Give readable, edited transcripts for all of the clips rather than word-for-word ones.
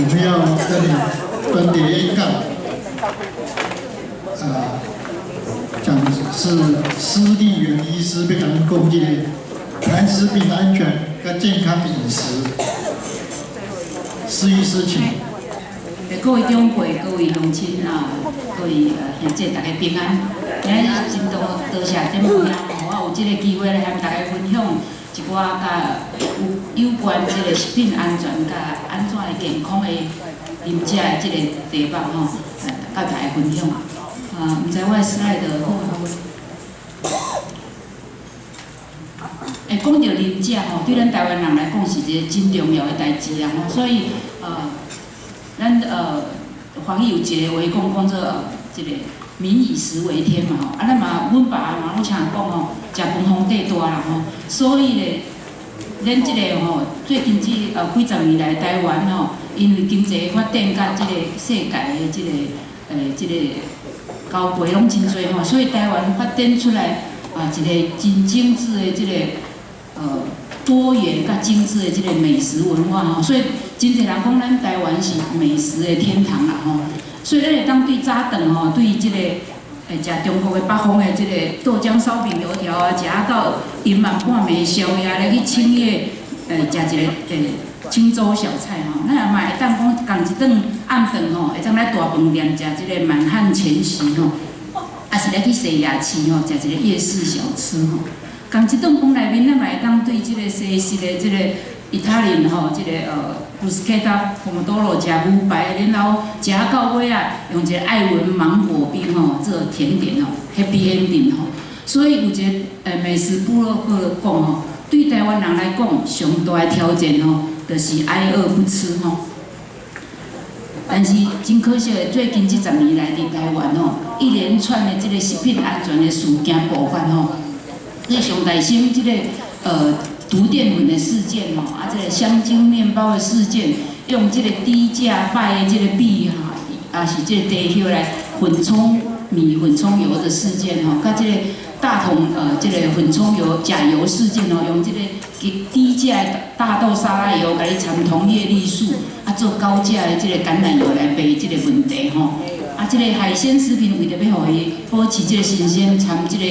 我們要這裡專題演講，啊，講是施麗媛醫師欲共咱講這個談食品安全佮健康飲食。施醫師請。各位長輩、各位鄉親啊，各位兄姐，大家平安。今日真多多謝節目兄，予我有這個機會來和大家分享一寡佮有關這個食品安全佮按怎會健康的飲食的這個題目吼，佮大家分享。啊，毋知我的 slide 好無？講到啉食吼，對咱台灣人來講是一個真重要的代誌啊吼，所以咱華語有一個話講，講做這個民以食為天嘛吼，啊，咱嘛，阮爸嘛攏常講吼，食飯皇帝大啦吼，所以咧，咱這個吼，最近這幾十年來台灣吼，因為經濟發展佮這個世界的這個交配攏真濟吼，所以台灣發展出來啊一個真精緻的這個多元佮精緻的這個美食文化吼，所以真濟人講咱台灣是美食的天堂啦吼，所以咱會當對早頓吼，對這個食中國的北方的這個豆漿燒餅油條啊，食到暝暗半暝宵夜咧去清夜食一個清粥小菜吼，咱也嘛會當講仝一頓暗頓吼，會當來大飯店食這個滿漢全席吼，抑是咧去西夜市吼，食一個夜市小吃吼。仝一頓飯內面，咱嘛會當對這個西式的這個意大利吼，這個bruschetta pomodoro 食牛排，然後食到尾啊，用一個愛文芒果冰吼做甜點吼，happy ending 吼。所以有一個美食部落客講吼，對台灣人來講，上大的挑戰吼，就是挨餓不吃吼。但是真可惜的，最近這十年來佇台灣吼，一連串的這個食品安全的事件爆發吼。你上大心這個毒澱粉的事件吼，啊，這個香精麵包的事件，用這個低價歹的這個米哈，抑是這個茶葉來混充米混充油的事件吼，佮這個大同這個混充油假油事件吼，用這個低價的大豆沙拉油共你摻銅葉綠素，啊做高價的這個橄欖油來賣這個問題吼，啊這個海鮮食品為著欲予伊保持這個新鮮，摻這個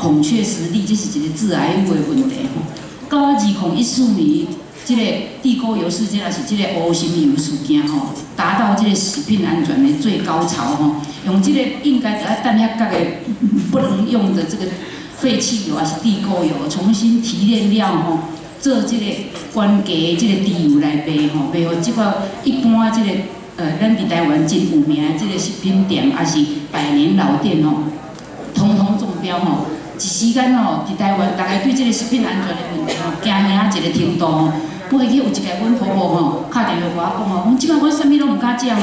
孔雀石綠，這是一個致癌物的問題吼。到2014年，這個地溝油事件，抑是這個烏心油事件吼，達到這個食品安全的最高潮吼。用這個應該著愛等遐角的不能用的這個廢棄油，抑是地溝油，重新提煉了吼，做這個懸低的這個豬油來賣吼，賣予這個一般這個咱佇台灣真有名的這個食品店，抑是百年老店吼，統統中標吼。一時間吼，佇台灣，大家對這個食品安全的問題吼，驚嚇一個程度吼。我會記有一擺，阮婆婆吼，敲電話予我講吼，講這擺我啥物攏毋敢食吼，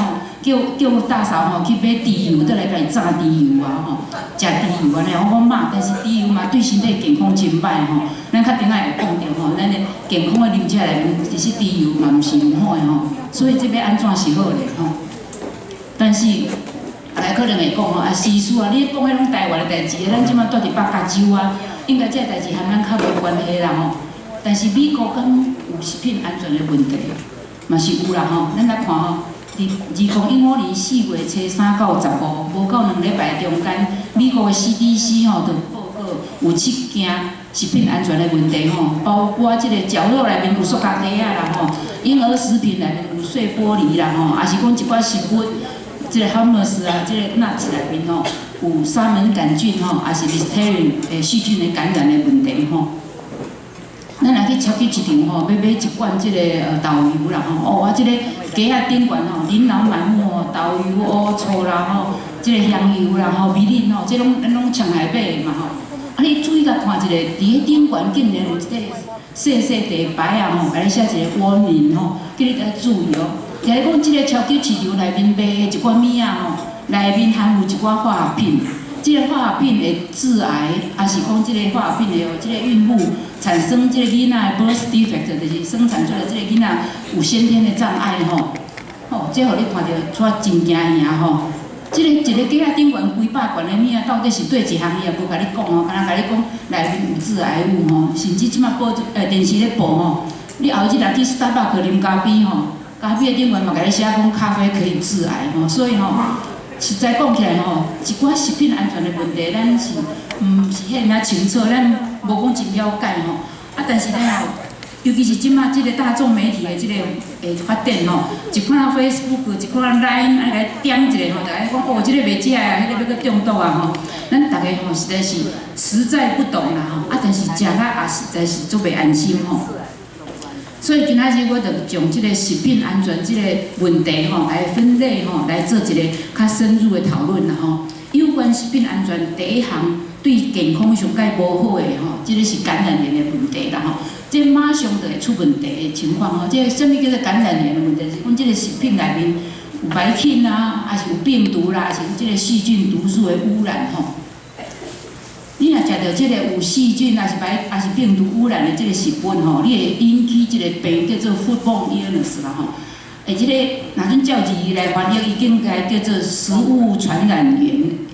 叫大嫂吼去買豬油，倒來共伊炸豬油啊吼，食豬油按呢。我講媽，但是豬油嘛對身體健康真歹吼。咱較頂下會講著吼，咱的健康的啉食內面，其實豬油嘛毋是毋好的吼。所以這欲按怎是好咧吼？但是大家可能會講吼，啊，施師啊，你講彼攏台灣的代誌，咱這擺住佇北加州啊，應該這個代誌和咱較無關係啦吼。但是美國敢有食品安全的問題，嘛是有啦吼。咱來看吼，佇2015年4月初三到15，無夠2禮拜中間，美國的 CDC 吼就報告有七件食品安全的問題吼，包括這個絞肉內面有塑膠袋仔啦吼，嬰兒食品內面有碎玻璃啦吼，抑是講一寡食物，這個 hummus 啊，這個 nuts 內面吼有沙門桿菌吼，抑是 listeria 細菌的感染的問題吼。咱若去超級市場吼，欲買一罐這個豆油啦吼，哦啊這個架仔頂懸吼，琳琅滿目吼，豆油、烏醋啦吼，這個香油啦吼，味淋吼，這攏咱攏常愛買的嘛吼。啊，你注意共看一下，佇彼頂懸竟然有一個細細塊牌仔吼，共你寫一個 warning 吼，叫你愛注意哦。聽你講，這個超級市場內面賣的一寡物仔吼，內面含有一寡化學品，這個化學品會致癌，抑是講這個化學品會予這個孕婦產生這個囡仔的 birth defect，就是生產出來這個囡仔有先天的障礙吼。吼，這予你看著煞真驚嚇吼。這個一個架仔頂懸幾百罐的物仔，到底是佗一項伊也無共你講吼，敢若共你講內面有致癌物吼，甚至這擺報電視咧報吼，你後日若去 Starbucks 啉咖啡吼。咖啡頂懸嘛共你寫講咖啡可以致癌吼，所以吼，實在講起來吼，一寡食品安全的問題，咱是毋是遐爾仔清楚，咱無講真了解吼。啊，但是咧吼，尤其是這馬這個大眾媒體的這個發展吼，一看 Facebook，一看 Line，愛來點一下吼，就愛講哦，這個袂食啊，彼個欲閣中毒啊吼。咱逐家吼實在是實在不懂啦吼，啊，但是食了也實在是足袂安心吼。所以今仔日我就將這個食品安全這個問題吼，來分類吼，來做一個較深入的討論啦吼。有關食品安全第一項對健康上蓋無好的吼，這個是感染源的問題啦吼。這馬上就會出問題的情況吼，這個啥物叫做感染源的問題？是講這個食品內面有白菌啊，抑是有病毒啦，抑是有這個細菌毒素的污染吼。你若食著這個有細菌，抑是白，抑是病毒污染的這個食品吼，你會引起這個病叫做 foodborne illness 啦吼。欸，這個若準照字義來翻譯，伊應該叫做食物傳染源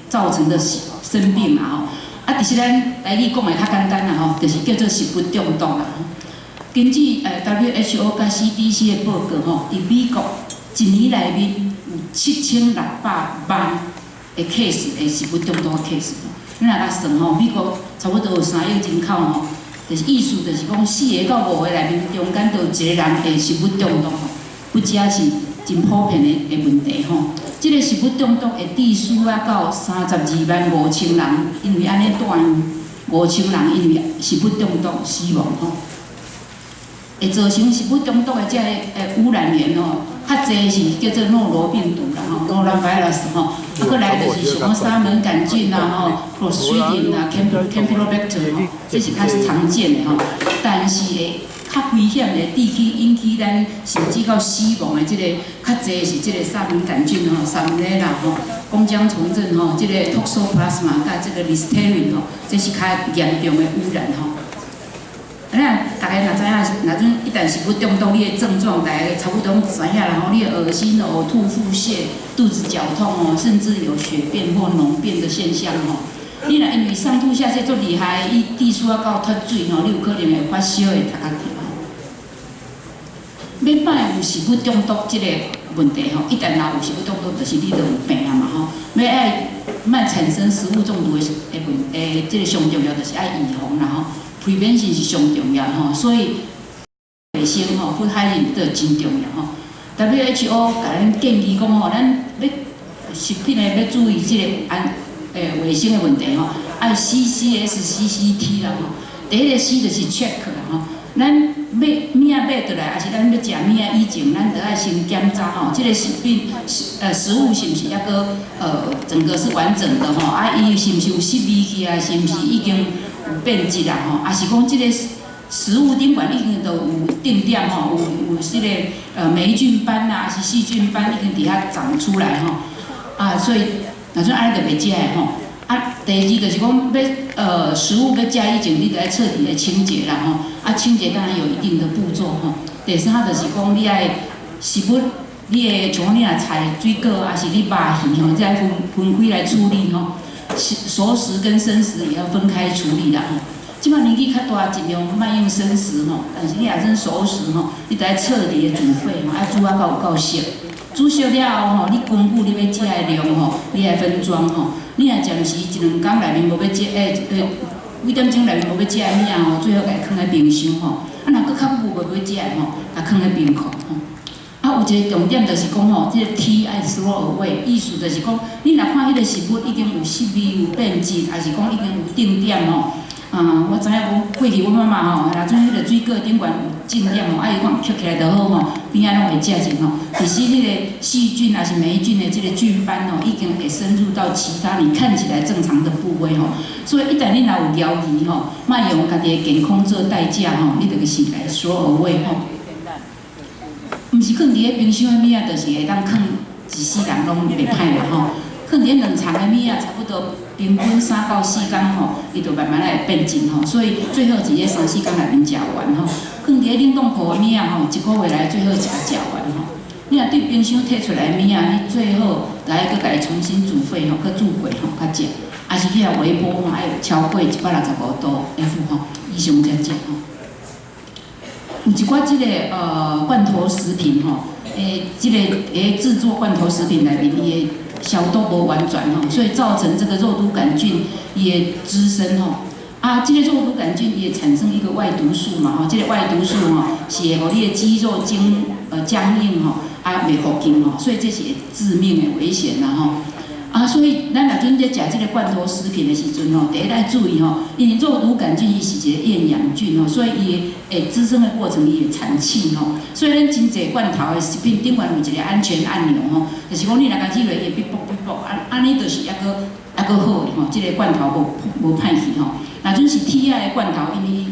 造成的生病啦吼。啊，其實咱台語講的較簡單啦吼，就是叫做食物中毒啦吼。根據WHO佮 CDC 的報告吼，佇美國一年內面有7600萬的 case 的食物中毒的 case。你若共算吼，美國差不多有3億人口吼，就是意思就是講四個到五個內面中間都有一個人會食物中毒吼，不只是真普遍的問題吼。這個食物中毒會致死啊到325,000人，因為按呢住院5000人因為食物中毒死亡吼。會造成食物中毒的這个污染源吼，較濟是叫做諾羅病毒啦吼，norovirus 吼，啊，閣來就是像講沙門桿菌啊吼，Clostridium 啊，Campylobacter 吼，這是較常見的吼。但是會較危險的，致去引起咱甚至到死亡的這個較濟是這個沙門桿菌吼，Salmonella 吼，弓漿蟲症吼，這個 Toxoplasma 佮這個 Listeria 吼，這是較嚴重的污染吼。啊，咱逐家若知影，若陣一旦食物中毒，你的症狀大家差不多攏知影啦吼。你會噁心、嘔吐、腹瀉、肚子絞痛哦，甚至有血便或膿便的現象吼。你若因為上吐下瀉足厲害，伊致死啊到脫水吼，你有可能會發燒會頭殼痛吼。欲莫有食物中毒這個問題吼，一旦若有食物中毒，就是你就有病啊嘛吼。欲愛莫產生食物中毒的問，這個上重要就是愛預防啦吼。prevention 是上重要吼，所以衛生吼，food hygiene 都真重要吼。WHO 共咱建議講吼，咱欲食品的欲注意這個衛生的問題吼，愛 CCSCCT 啦吼。第一個 C 就是 check 啦吼，咱買物仔買倒來，抑是咱欲食物仔以前，咱著愛先檢查吼，這個食品食物是毋是抑閣整個是完整的吼？啊，伊是毋是有濕味去啊？是毋是已經有變質啦吼？抑是講這個食物頂懸已經都有定點吼，有這個黴菌斑啊，抑是細菌斑已經佇遐長出來吼？啊，所以若陣按呢就袂食的吼。啊，第二就是講欲食物欲食以前，你著愛徹底的清潔啦吼。啊，清潔當然有一定的步驟吼。第三就是講你愛食物，你的像講你若菜水果，抑是你肉魚吼，這愛分開來處理吼。熟食跟生食也要分開處理啦吼。這擺年紀較大，盡量莫用生食吼，但是你若算熟食吼，你著愛徹底的煮沸吼，愛煮啊到有夠熟。煮熟了後吼，你根據你欲食的量吼，你來分裝吼。你若暫時一兩工內面無欲食，幾點鐘內面無欲食的物仔吼，最好共伊囥佇冰箱吼。啊，若閣較久無欲食的吼，共囥佇冰庫吼。啊，有一個重點就是講吼，這個 T 愛 throw away，意思就是講，你若看彼個食物已經有濕味、有變質，抑是講已經有定點吼。啊，我知影講過去阮媽媽吼，若陣彼個水果頂懸有靜點吼，啊伊講抾起來就好吼，邊仔攏會食者吼。其實彼個細菌抑是黴菌的這個菌斑吼，已經會深入到其他你看起來正常的部位吼。所以一旦你若有懷疑吼，莫用家己的健康做代價吼，你就是來 throw away 吼。毋是囥佇咧冰箱的物仔，就是會當囥一世人攏袂歹啦吼。囥佇咧冷藏的物仔，差不多平均3到4工吼，伊就慢慢來會變質吼。所以最好佇咧三四工內面食完吼。囥佇咧冷凍庫的物仔吼，一個月內最好一共食完吼。你若對冰箱提出來的物仔，你最好來閣共伊重新煮沸吼，閣煮過吼，較食。抑是去予微波吼，愛超過165度 F 吼以上才食吼。有一寡這個罐頭食品吼，這个製作罐頭食品內面，伊的消毒無完全吼，所以造成這個肉毒桿菌伊會滋生吼。啊，這個肉毒桿菌也產生一個外毒素嘛吼，這個外毒素吼是會予你的肌肉僵硬吼，啊袂復健吼，所以這是會致命的危險啦吼。啊，所以咱若陣咧食這個罐頭食品的時陣吼，第一愛注意吼，因為肉毒桿菌伊是一個厭氧菌吼，所以伊會滋生的過程伊會產氣吼，所以咱真濟罐頭的食品頂懸有一個安全按鈕吼，就是講你若共按落，伊會嗶啵嗶啵，按按呢就是猶閣猶閣好的吼，這個罐頭無無歹去吼。若陣是鐵仔的罐頭，因為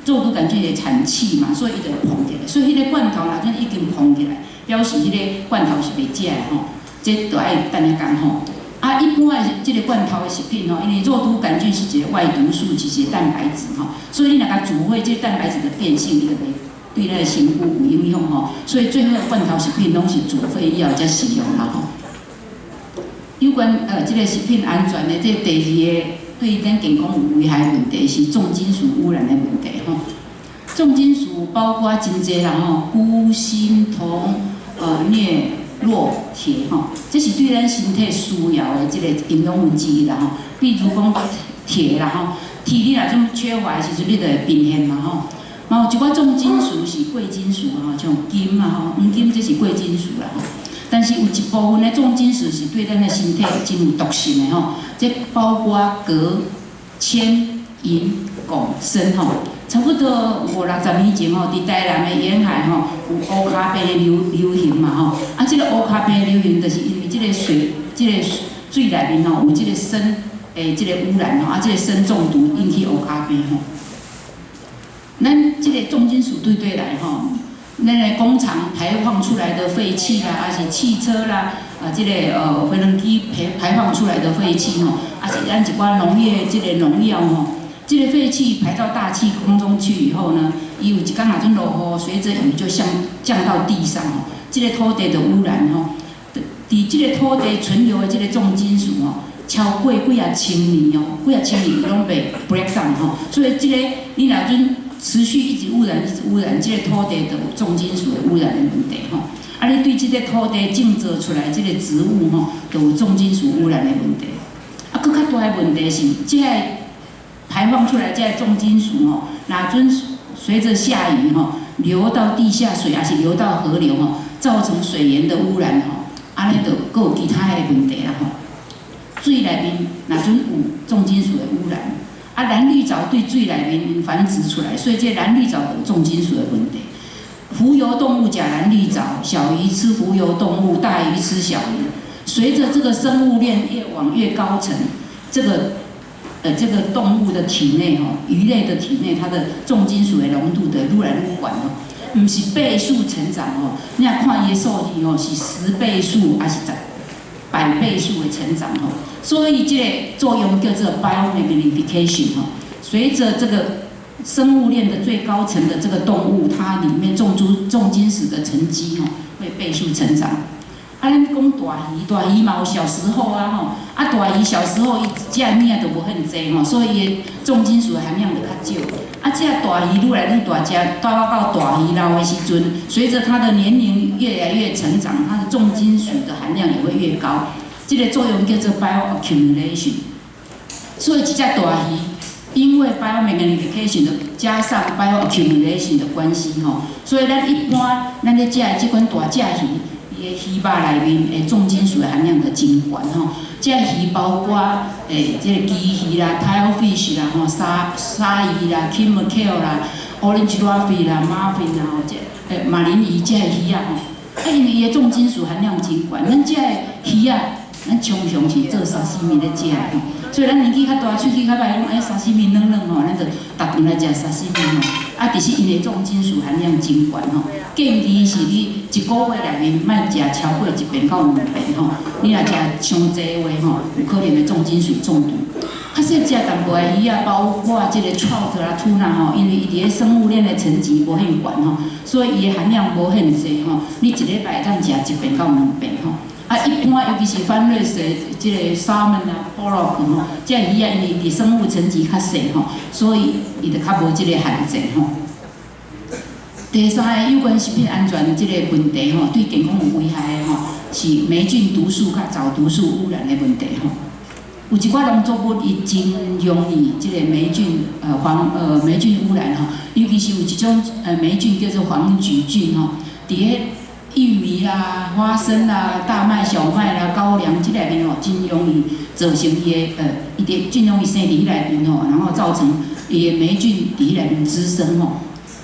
肉毒桿菌會產氣嘛，所以伊就會膨起來。所以彼個罐頭若陣已經膨起來，表示彼個罐頭是袂食的吼，這著愛等一工吼。啊，一般的這個罐頭的食品吼，因為肉毒桿菌是一個外毒素，是一個蛋白質吼，所以你若共煮火，這個蛋白質的變性，伊就袂對咱的身軀有影響吼。所以最好罐頭食品攏是煮沸以後才食用啦吼。有關這個食品安全的這第二個對咱健康有危害的問題是重金屬污染的問題吼。重金屬包括真濟啦吼，鈷、鋅、銅、鎳、鉻、鐵吼，這是對咱身體需要的這個營養分之一啦吼。比如講鐵啦吼，鐵你若種缺乏的時陣，你就會貧血嘛吼。嘛有一寡重金屬是貴金屬吼，像金啊吼，黃金這是貴金屬啦吼。但是有一部分的重金屬是對咱的身體真有毒性的吼，這包括鎘、鉛、銀、汞、砷吼。差不多五六十年前吼，佇台南的沿海吼，有烏跤病的流行嘛吼。啊，這個烏跤病的流行，就是因為這個水、這個水內面吼有這個砷的這個污染吼，啊，這個砷中毒引起烏跤病吼。咱這個重金屬對對來吼，咱的工廠排放出來的廢氣啦，還是汽車啦，啊，這個飛輪機排放出來的廢氣吼，啊是咱一寡農業這個農藥吼。這個廢氣排到大氣空中去以後呢，伊有一工若陣落雨，隨著雨就像降到地上吼，這個土地的污染吼，佇這個土地存留的這個重金屬吼，超過幾仔千年哦，幾仔千年伊攏袂 break down 吼，所以這個你若陣持續一直污染，一直污染，這個土地就有重金屬的污染的問題吼。啊，你對這個土地種植出來這個植物吼，就有重金屬污染的問題。啊，閣較大的問題是，這個排放出來這個重金屬吼，若陣隨著下雨吼，流到地下水，還是流到河流吼，造成水源的污染吼，按呢就閣有其他的問題啦吼。水內面若陣有重金屬的污染，啊，藍綠藻對水內面繁殖出來，所以這藍綠藻有重金屬的問題。浮游動物食藍綠藻，小魚吃浮游動物，大魚吃小魚。隨著這個生物鏈越往越高層，這個動物的體內吼，魚類的體內，它的重金屬的濃度的愈來愈懸哦，毋是倍數成長哦，你若看伊的數字哦，是10倍數還是十百倍數的成長哦，所以這個作用叫做 biomagnification 吼。隨著這個生物鏈的最高層的這個動物，它裡面重金屬的沉積吼，會倍數成長。啊，咱講大魚，大魚嘛有小時候啊吼，啊大魚小時候伊食的物仔就無遐濟吼，所以伊的重金屬含量就較少。啊，這大魚愈來愈大隻，到大魚老的時陣，隨著它的年齡越來越成長，它的重金屬的含量也會越高。這個作用叫做 bioaccumulation。所以這隻大魚，因為 biomagnification 的加上 bioaccumulation 的關係吼，所以咱一般咱咧食的這款大隻魚，伊的魚肉內面的重金屬的含量就真懸吼。這魚包括這個旗魚啦、tilefish 啦、吼鯊魚啦、king mackerel 啦、orange roughy 啦、marlin 啦吼，這馬林魚這个魚仔吼，啊因為伊的重金屬含量真懸，咱這个魚仔，咱常常是做沙西米咧食吼，所以咱年紀較大，喙齒較歹，講哎沙西米軟軟吼，咱就逐頓來食沙西米吼。啊，其實因的重金屬含量真懸吼，建議是你一個月內面莫食超過一遍到兩遍吼。你若食傷濟的話吼，有可能會重金屬中毒。較細隻淡薄的魚仔，包括這個 trout 啦、tuna 吼，因為伊佇咧生物鏈的層級無遐懸吼，所以伊的含量無遐濟吼。你一禮拜會當食一遍到兩遍吼。啊，一般尤其是番瑞的這個 salmon 啊、pollock 吼，這魚仔因為佇生物層級較細吼，所以伊就較無這個限制吼。第三个有關食品安全這个問題吼，對健康有危害的吼，是黴菌毒素佮藻毒素污染的問題吼。有一寡農作物伊真容易這個黴菌黃黴菌污染吼，尤其是有一種黴菌叫做黃曲菌吼，佇咧玉米啦、花生啦、大麥、小麥啦、高粱這內面吼，真容易造成伊的伊佇真容易生佇彼內面吼，然後造成伊的黴菌佇彼內面滋生吼。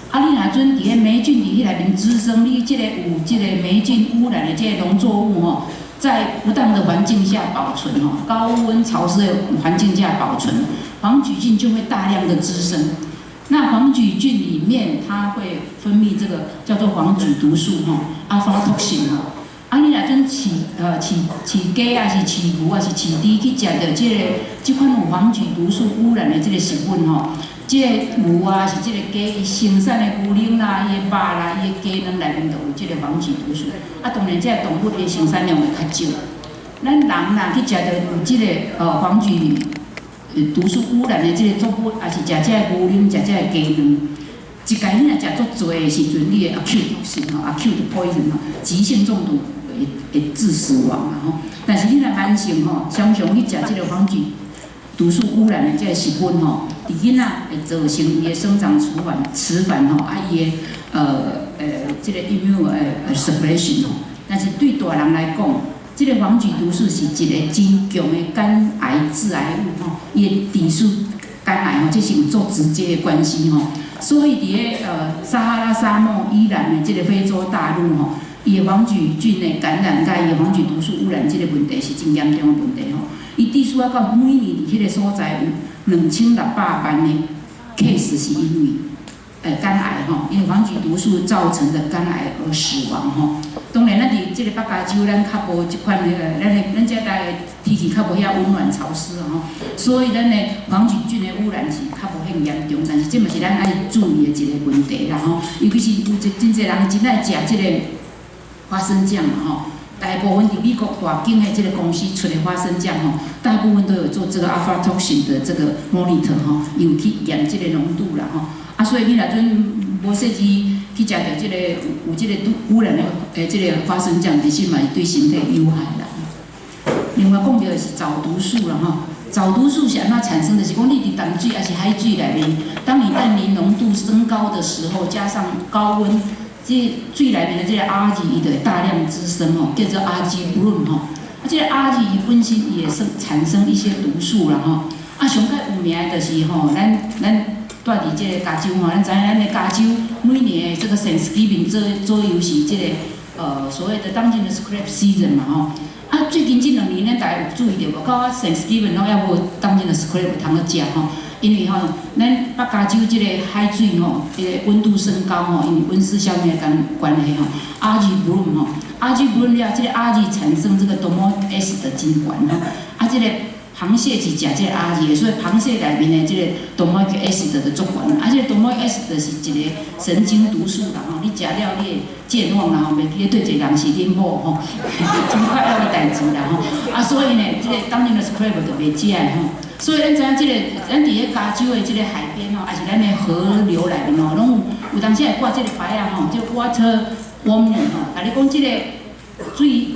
啊，你若準佇咧黴菌佇彼內面滋生，你這個有這個黴菌污染的這个農作物吼，在不當的環境下保存吼，高溫潮濕的環境下保存，黃曲菌就會大量的滋生。那黃曲菌裡面它會分泌這個叫做黃曲毒素吼，aflatoxin 吼。啊，你若準飼雞，抑是飼牛，抑是飼豬去食著這个這款有黃曲毒素污染的這个食品吼，這个牛啊，是這个雞，伊生產的牛奶啦，伊的肉啦，伊的雞卵內面就有這个黃曲毒素。啊，當然這个動物的生產量會較少。咱人若去食著有這个黃曲毒素污染的這个作物，抑是食這个牛奶，食這个雞卵，一擺你若食足濟的時陣，你會 acute toxin 吼，acute poison 吼，急性中毒會致死亡啊吼。但是你若慢性吼，常常去食這个黃曲毒素污染的這个食品吼，佇囡仔會造成伊的生長遲緩、遲緩吼，啊伊的這个 immune suppression 吼。但是對大人來講，這个黃曲毒素是一个真強的肝癌致癌物吼，伊會致使肝癌吼，這是有足直接的關係吼。所以佇咧撒哈拉沙漠以南的這个非洲大陸吼，伊的黃曲菌的感染佮伊的黃曲毒素污染這个問題是真嚴重的問題吼。伊致使啊到每年佇彼个所在有2600萬的 case 是因為肝癌吼，因為黃曲毒素造成的肝癌而死亡吼。當然，咱佇這个北加州，咱較無這款彼个，咱的咱這搭的天氣較無遐溫暖潮濕吼，所以咱的黃曲菌的污染是較無遐嚴重，但是這嘛是咱愛注意的一个問題啦吼。尤其是有一真濟人真愛食這个花生醬嘛吼。大部分佇美國大間的這个公司出的花生醬吼，大部分都有做這个 aflatoxin 的這个 monitor 吼，有去驗這个濃度啦吼。啊，所以你若準無細膩去食著這个有這个污染的這个花生醬，其實嘛是對身體有害啦。另外講著的是藻毒素啦吼，藻毒素是按怎產生的？是講你佇淡水抑是海水內面，當你氮磷濃度升高的時候，加上高溫，這水內面的這个 algae 伊就會大量滋生吼，叫做 algae bloom 吼。啊，這个 algae 伊本身伊會生產生一些毒素啦吼。啊，上較有名的就是吼，咱住佇這个加州吼，咱知影咱的加州每年的這个 Thanksgiving 左右是這个所謂的 Dungeness crab season 嘛吼。啊，最近這兩年咱大家有注意著無？到啊 Thanksgiving 攏猶無 Dungeness crab 通好食吼。因為吼，咱北加州這个海水吼，這个溫度升高吼，因為溫室效應的關係吼，algae bloom 吼，algae bloom 了，這个 algae 產生這個 domoic acid 真懸吼，啊，這個螃蟹是食這个 algae 的，所以螃蟹內面的這个 domoic acid 就足懸，啊，這个 domoic acid 是一個神經毒素啦吼，你食了你會健忘啦吼，袂記得對一個人是恁某吼，真快樂的代誌啦吼，啊，所以呢，這個 Dungeness crab 就袂食的吼。所以咱知影這个，咱佇咧加州的這个海邊吼，抑是咱的河流內面吼，攏有有當時會掛這个牌仔吼，叫 water warning 吼，共你講這个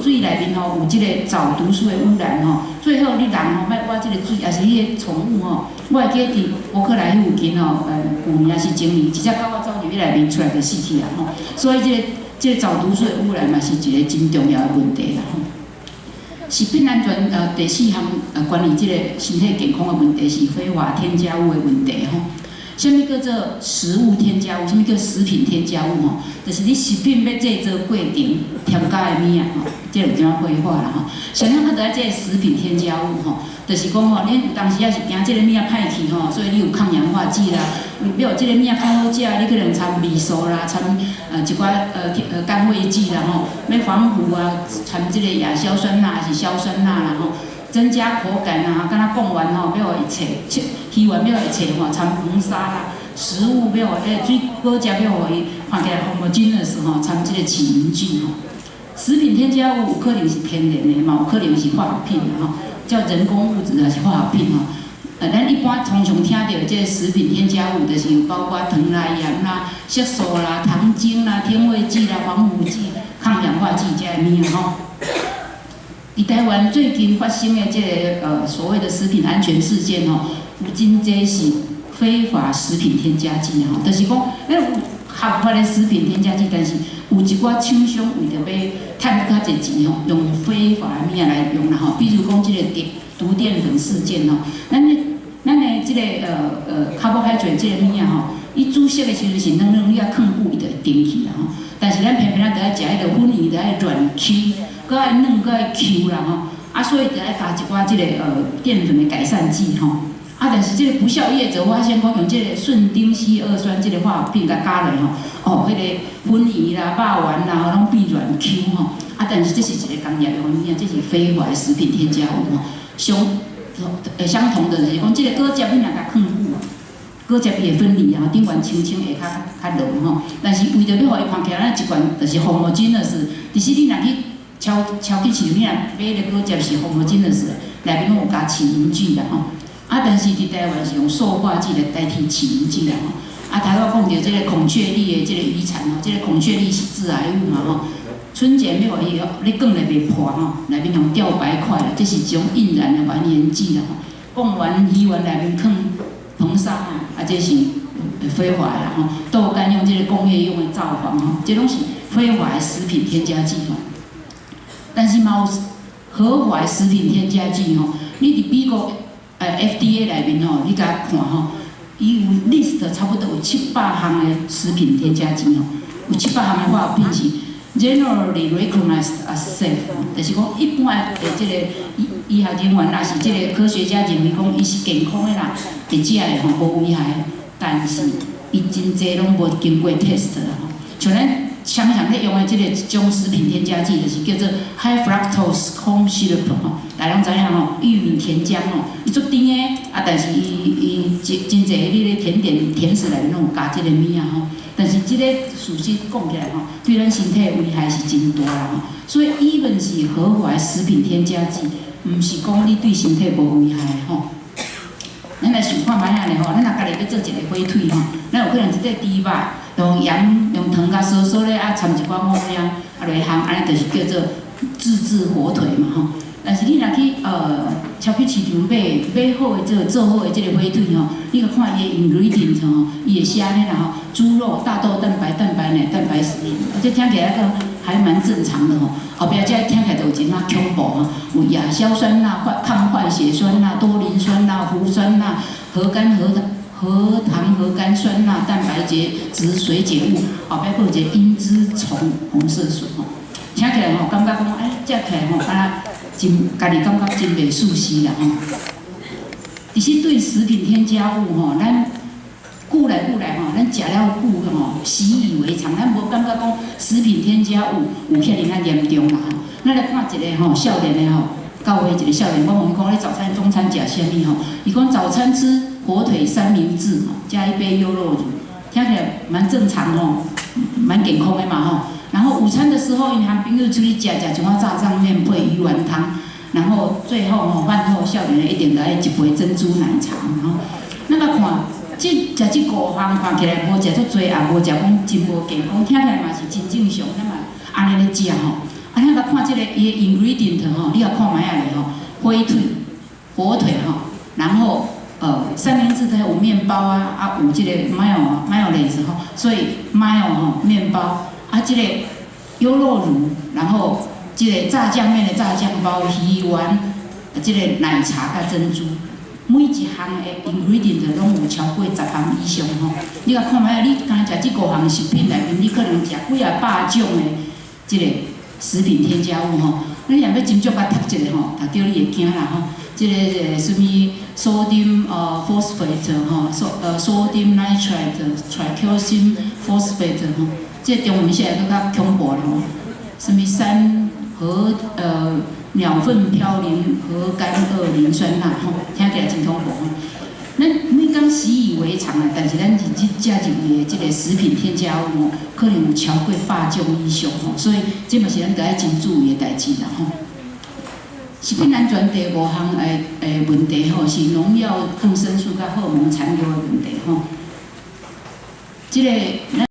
水內面吼有這个藻毒素的污染吼，最好你人吼莫倚這个水，抑是你的寵物吼。我會記得佇伯克萊附近吼，舊年抑是前年，一隻狗仔走入去內面出來就死去啊吼。所以這个這个藻毒素的污染嘛是一個真重要的問題啦吼。食品安全第四項關於這个身體健康的問題是非法添加物的問題吼。啥物叫做食物添加物？啥物叫食品添加物吼？就是你食品欲製作過程添加的物仔吼，這有怎非法啦吼。啥人較著愛這个食品添加物吼？就是講吼，恁有當時仔是驚這个物仔歹去吼，所以你有抗氧化劑啦，欲予這个物仔較好食，你可能摻味素啦，摻一寡甘味劑啦吼，欲防腐啊，摻這个亞硝酸鈉抑是硝酸鈉啦吼，增加口感啊，敢若貢丸吼，欲予伊脆，魚丸欲予伊脆吼，摻硼砂啦，食物欲予彼水果汁欲予伊看起來 homogeneous 吼，摻這个起凝劑吼。食品添加物有可能是天然的嘛，有可能是化學品吼，叫人工物質還是化學品吼。咱一般常常聽著這个食品添加物，就是有包括糖啦、鹽啦、色素啦、糖精啦、甜味劑啦、防腐劑、抗氧化劑這个物仔吼。佇台灣最近發生的這个所謂的食品安全事件吼，有真濟是非法食品添加劑吼，就是講，咱有合法的食品添加劑，但是有一寡廠商為著欲趁較濟錢吼，用非法的物仔來用啦吼。比如講這个毒澱粉事件吼，咱的這个carbohydrate 這個物仔吼，伊煮熟的時陣是軟軟，你愛囥久伊就會甜去啦吼。但是咱偏偏咱著愛食彼个粉圓，著愛軟 Q，閣愛軟閣愛 Q 啦吼。啊，所以著愛加一寡這个澱粉的改善劑吼。啊，但是這个不肖業者發現講用這个順丁烯二酸這个化學品共加落吼，哦，彼个粉圓啦、肉丸啦，攏變軟 Q 吼。啊，但是這是一个工業用的物仔，這是非法的食品添加物吼。相同的就是講，這个果汁你若共囥久，果汁伊會分離啊，頂懸清清會較較濃吼。但是為著欲予伊看起來，咱一罐就是 homogeneous，其實你若去超級市場，你若買个果汁是 homogeneous，內面攏有加起凝劑啦吼。啊，但是佇台灣是用塑化劑來代替起凝劑啦吼。啊，頭拄講著這个孔雀綠的這个漁產吼，這个孔雀綠是致癌物嘛吼。春卷欲予伊咧囥咧袂破吼，內面用吊白塊啦，這是一種印染的還原劑啦吼。貢丸魚丸內面囥硼砂吼，啊，這是非法的啦吼。豆乾用這个工業用的皂黃吼，這攏是非法的食品添加劑吼。但是嘛有合法的食品添加劑吼，你佇美國FDA 內面吼，你共看吼，伊有 list 差不多有700項的食品添加劑吼，有七百項的化學品是 generally recognized as safe，就是講一般的這个醫學人員，抑是這个科學家認為講伊是健康的啦，會食的吼無危害，但是伊真濟攏無經過 test 啦吼。像咱常常咧用的這个一種食品添加劑，就是叫做 high fructose corn syrup 吼，大家攏知影吼，玉米甜漿吼，伊足甜的，啊，但是伊真濟你咧甜點甜食內面攏有加這个物仔吼。但是這个事實講起來吼，對咱身體的危害是真大啦吼。所以，even 是合法的食品添加劑，毋是講你對身體無危害吼。咱來想看覓仔咧吼，咱若家己欲做一个火腿吼，咱有可能一塊豬肉，用鹽用糖共燒燒咧，啊摻一寡五料，啊來烘，按呢就是叫做自製火腿嘛吼。但是你若去超級市場買好的這个做好的這个火腿吼，你共看伊的 ingredient 吼，伊會寫按呢啦吼，豬肉、大豆蛋白、蛋白奶、蛋白質，這聽起來閣還蠻正常的吼。後壁這聽起來就有一點恐怖吼，有亞硝酸鈉、抗壞血酸鈉、多磷酸鈉、氟酸鈉、核苷核糖核糖核苷酸鈉、蛋白質水解物，後壁閣有一個茵梔蟲紅色素吼。聽起來吼，感覺講哎，食起來吼，敢若真家己感覺真袂舒適啦吼。其實對食品添加物吼，咱久來久來吼，咱食了久吼，習以為常，咱無感覺講食品添加物有遐爾仔嚴重啦吼。咱來看一个吼少年的吼，教會一个少年，我問伊講，你早餐、中餐食啥物吼？伊講早餐吃火腿三明治吼，加一杯優酪乳，聽起來蠻正常吼，蠻健康的嘛吼。然後午餐的時候，𪜶和朋友出去食食一碗炸醬麵配魚丸湯，然後最後吼飯後少年的一定來一杯珍珠奶茶，吼。咱來看，這食這五項看起來無食足濟，也無食講真無健康，聽起來嘛是真正常，咱嘛按呢咧食吼。啊，咱來看這个伊的 ingredient 吼，你來看覓仔咧吼，火腿、火腿吼，然後三明治它有麵包啊，啊有這個 mayonnaise 吼，所以 mayo 吼麵包。啊，這个優酪乳，然後這个炸醬麵的炸醬包、魚丸，這个奶茶佮珍珠，每一項的 ingredient 攏有超過10項以上吼。你共看覓仔，你敢食這五項食品內面，你可能食幾仔百種的這个食品添加物吼。你若欲斟酌共讀一下吼，讀著你會驚啦吼。這个啥物 sodium phosphate 吼，sodium nitrate、tricalcium phosphate 吼。這個中文寫來閣較恐怖咧吼，啥物三核鳥糞嘌呤核苷二磷酸鈉吼，聽起來真恐怖吼。咱每工習以為常啊，但是咱認真食入去的這个食品添加物吼，可能有超過百種以上吼，所以這嘛是咱著愛真注意的代誌啦吼。食品安全第五項的問題吼，是農藥、抗生素佮荷爾蒙殘留的問題吼。這個咱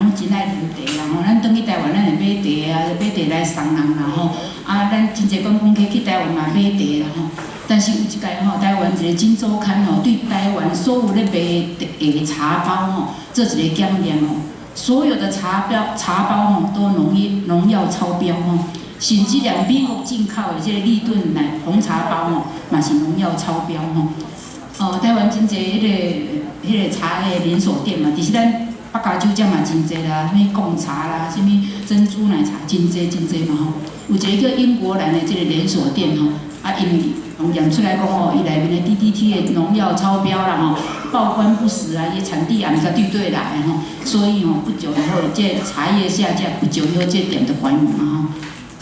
攏真愛啉茶啦吼，咱轉去台灣，咱會買茶啊，買茶來送人啦吼。啊，咱真濟觀光客去台灣嘛買茶啦吼。但是有一擺吼，台灣一個今周刊吼，對台灣所有咧賣的茶包吼，做一個檢驗吼，所有的茶包吼都農藥超標吼，甚至連美國進口的這個立頓奶紅茶包吼，嘛是農藥超標吼。哦，台灣真濟彼個茶的連鎖店嘛，其實咱北加州遮嘛真濟啦，啥物貢茶啦，啥物珍珠奶茶，真濟真濟嘛吼。有一個叫英國蘭的這個連鎖店吼，啊，因為攏驗出來講吼，伊內面的 DDT 的農藥超標啦吼，報關不實啊，伊產地也毋知對佗來的吼，所以吼不久以後，這茶葉下架，不久以後這店就關門啊吼。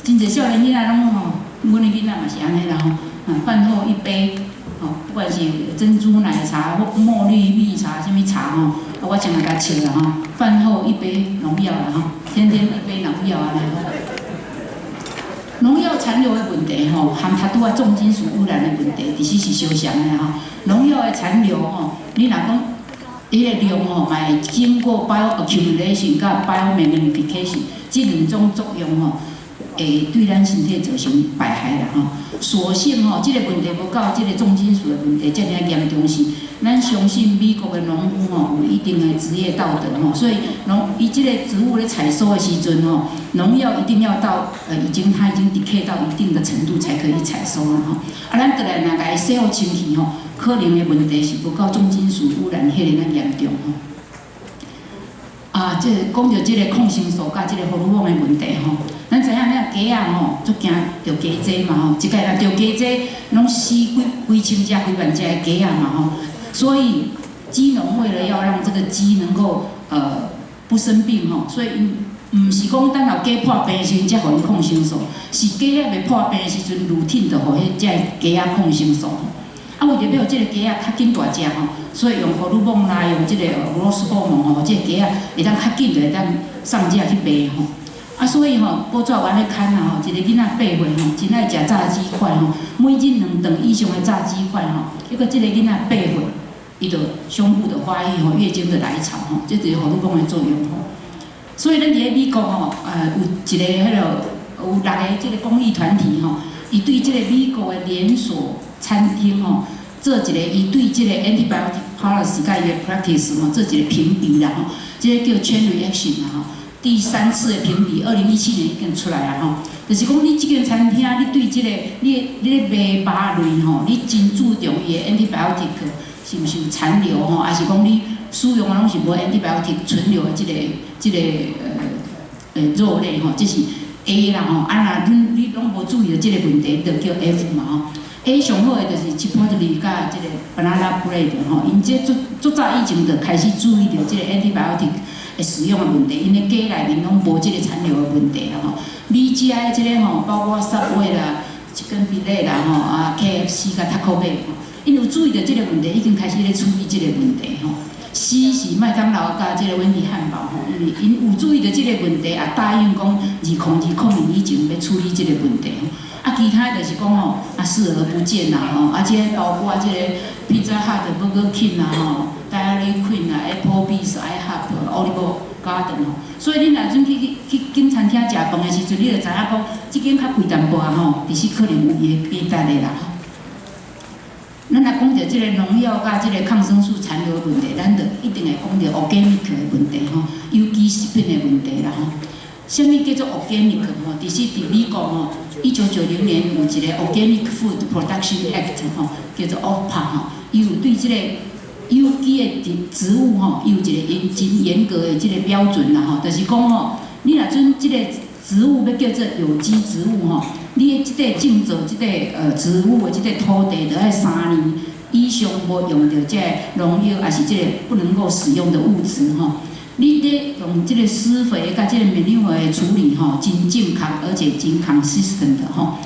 真濟少年囡仔攏吼，阮的囡仔嘛是按呢啦吼，啊，飯後一杯，吼，不管是珍珠奶茶或茉莉蜜茶，啥物茶吼，啊，我常來共笑啦吼，飯後一杯農藥啦吼，天天一杯農藥按呢吼。農藥殘留的問題吼，含拄仔重金屬污染的問題，其實是相像的吼。農藥的殘留吼，你若講彼個量吼，嘛會經過 bioaccumulation 佮 biomagnification 這兩種作用吼，會對咱身體造成敗害啦吼。所幸吼，這個問題無到這個重金屬的問題遮爾嚴重是，咱相信美國的農夫吼有一定的職業道德吼，所以農伊這個植物咧採收的時陣吼，農藥一定要到它已經 decay 到一定的程度才可以採收啦吼。啊，咱轉來若共伊洗予清氣吼，可能的問題是無夠重金屬污染彼个仔嚴重吼。啊，這講著這個抗生素佮這個荷爾蒙的問題吼，咱知影咱雞仔吼，足驚著雞災嘛吼，一擺若著雞災，攏死幾幾千隻、幾萬隻的雞仔嘛吼。所以雞農為了要讓這個雞能夠不生病吼，所以毋是講等予雞破病的時陣才予𪜶抗生素，是雞仔未破病的時陣，routine 就予彼隻雞仔抗生素。啊，為著欲予這個雞仔較緊大隻吼，所以用荷爾蒙啦，用這個 growth hormone 吼，這個雞仔會當較緊就會當上架去賣吼。啊，所以吼，報紙有按呢刊啊吼，一個囡仔8歲吼，真愛食炸雞塊吼，每日兩頓以上的炸雞塊吼，結果這個囡仔八歲，伊就胸部的發育吼，月經的來潮吼，這就是荷爾蒙的作用吼。所以咱佇咧美國吼，有一個彼個有六个這個公益團體吼，伊對這個美國的連鎖餐廳吼，做一個伊對這個 antibiotic policy 佮伊的 practice 吼，做一個評比啦吼，這個叫 chain reaction 啦吼。第三次的評比，2017年已經出來啊吼，就是講你這間餐廳，你對這個你咧賣肉類吼，你真注重伊的 antibiotic 是毋是有殘留吼，還是講你使用的攏是無 antibiotic 存留的這個肉類吼，這是 A 啦吼，啊若你攏無注意著這個問題，就叫 F 嘛吼。A 上好的就是 Chipotle 佮這個 banana bread 吼，𪜶這足足早以前就開始注意著這個 antibiotic 的使用的問題，𪜶的雞內面攏無這個殘留的問題啦吼。B 食的這個吼，包括 Subway 啦、Chick-fil-A 啦吼、啊 KFC 佮 Taco Bell 吼，𪜶有注意著這個問題，已經開始咧處理這個問題吼。C 是麥當勞佮這個溫蒂漢堡吼，因為𪜶有注意著這個問題，也答應講2020年以前欲處理這個問題吼。啊，其他就是講吼，啊視而不見啦吼，啊這包括這個 Pizza Hut、Burger King 啦吼、Dairy Queen 啦、Applebee's、IHOP、Olive Garden 吼。所以你若陣去去間餐廳食飯的時陣，你就知影講，這間較貴淡薄仔吼，其實可能有伊的價值的啦吼。咱若講著這個農藥佮這個抗生素殘留的問題，咱就一定會講著 organic 的問題吼，有機食品的問題啦吼。啥物叫做 organic 吼？其實佇美國吼，1990年有一個 Organic Food Production Act 吼，叫做 OFPA 吼，伊有對這個有機的植物吼，伊有一個嚴真嚴格的這個標準啦吼，就是講吼，你若準這個植物欲叫做有機植物吼，你的這個種植這個植物的這個土地，著愛3年以上無用著這個農藥，抑是這個不能夠使用的物質吼。你咧用這個施肥佮這個 manure 的處理吼，真正確而且真 consistent 的吼。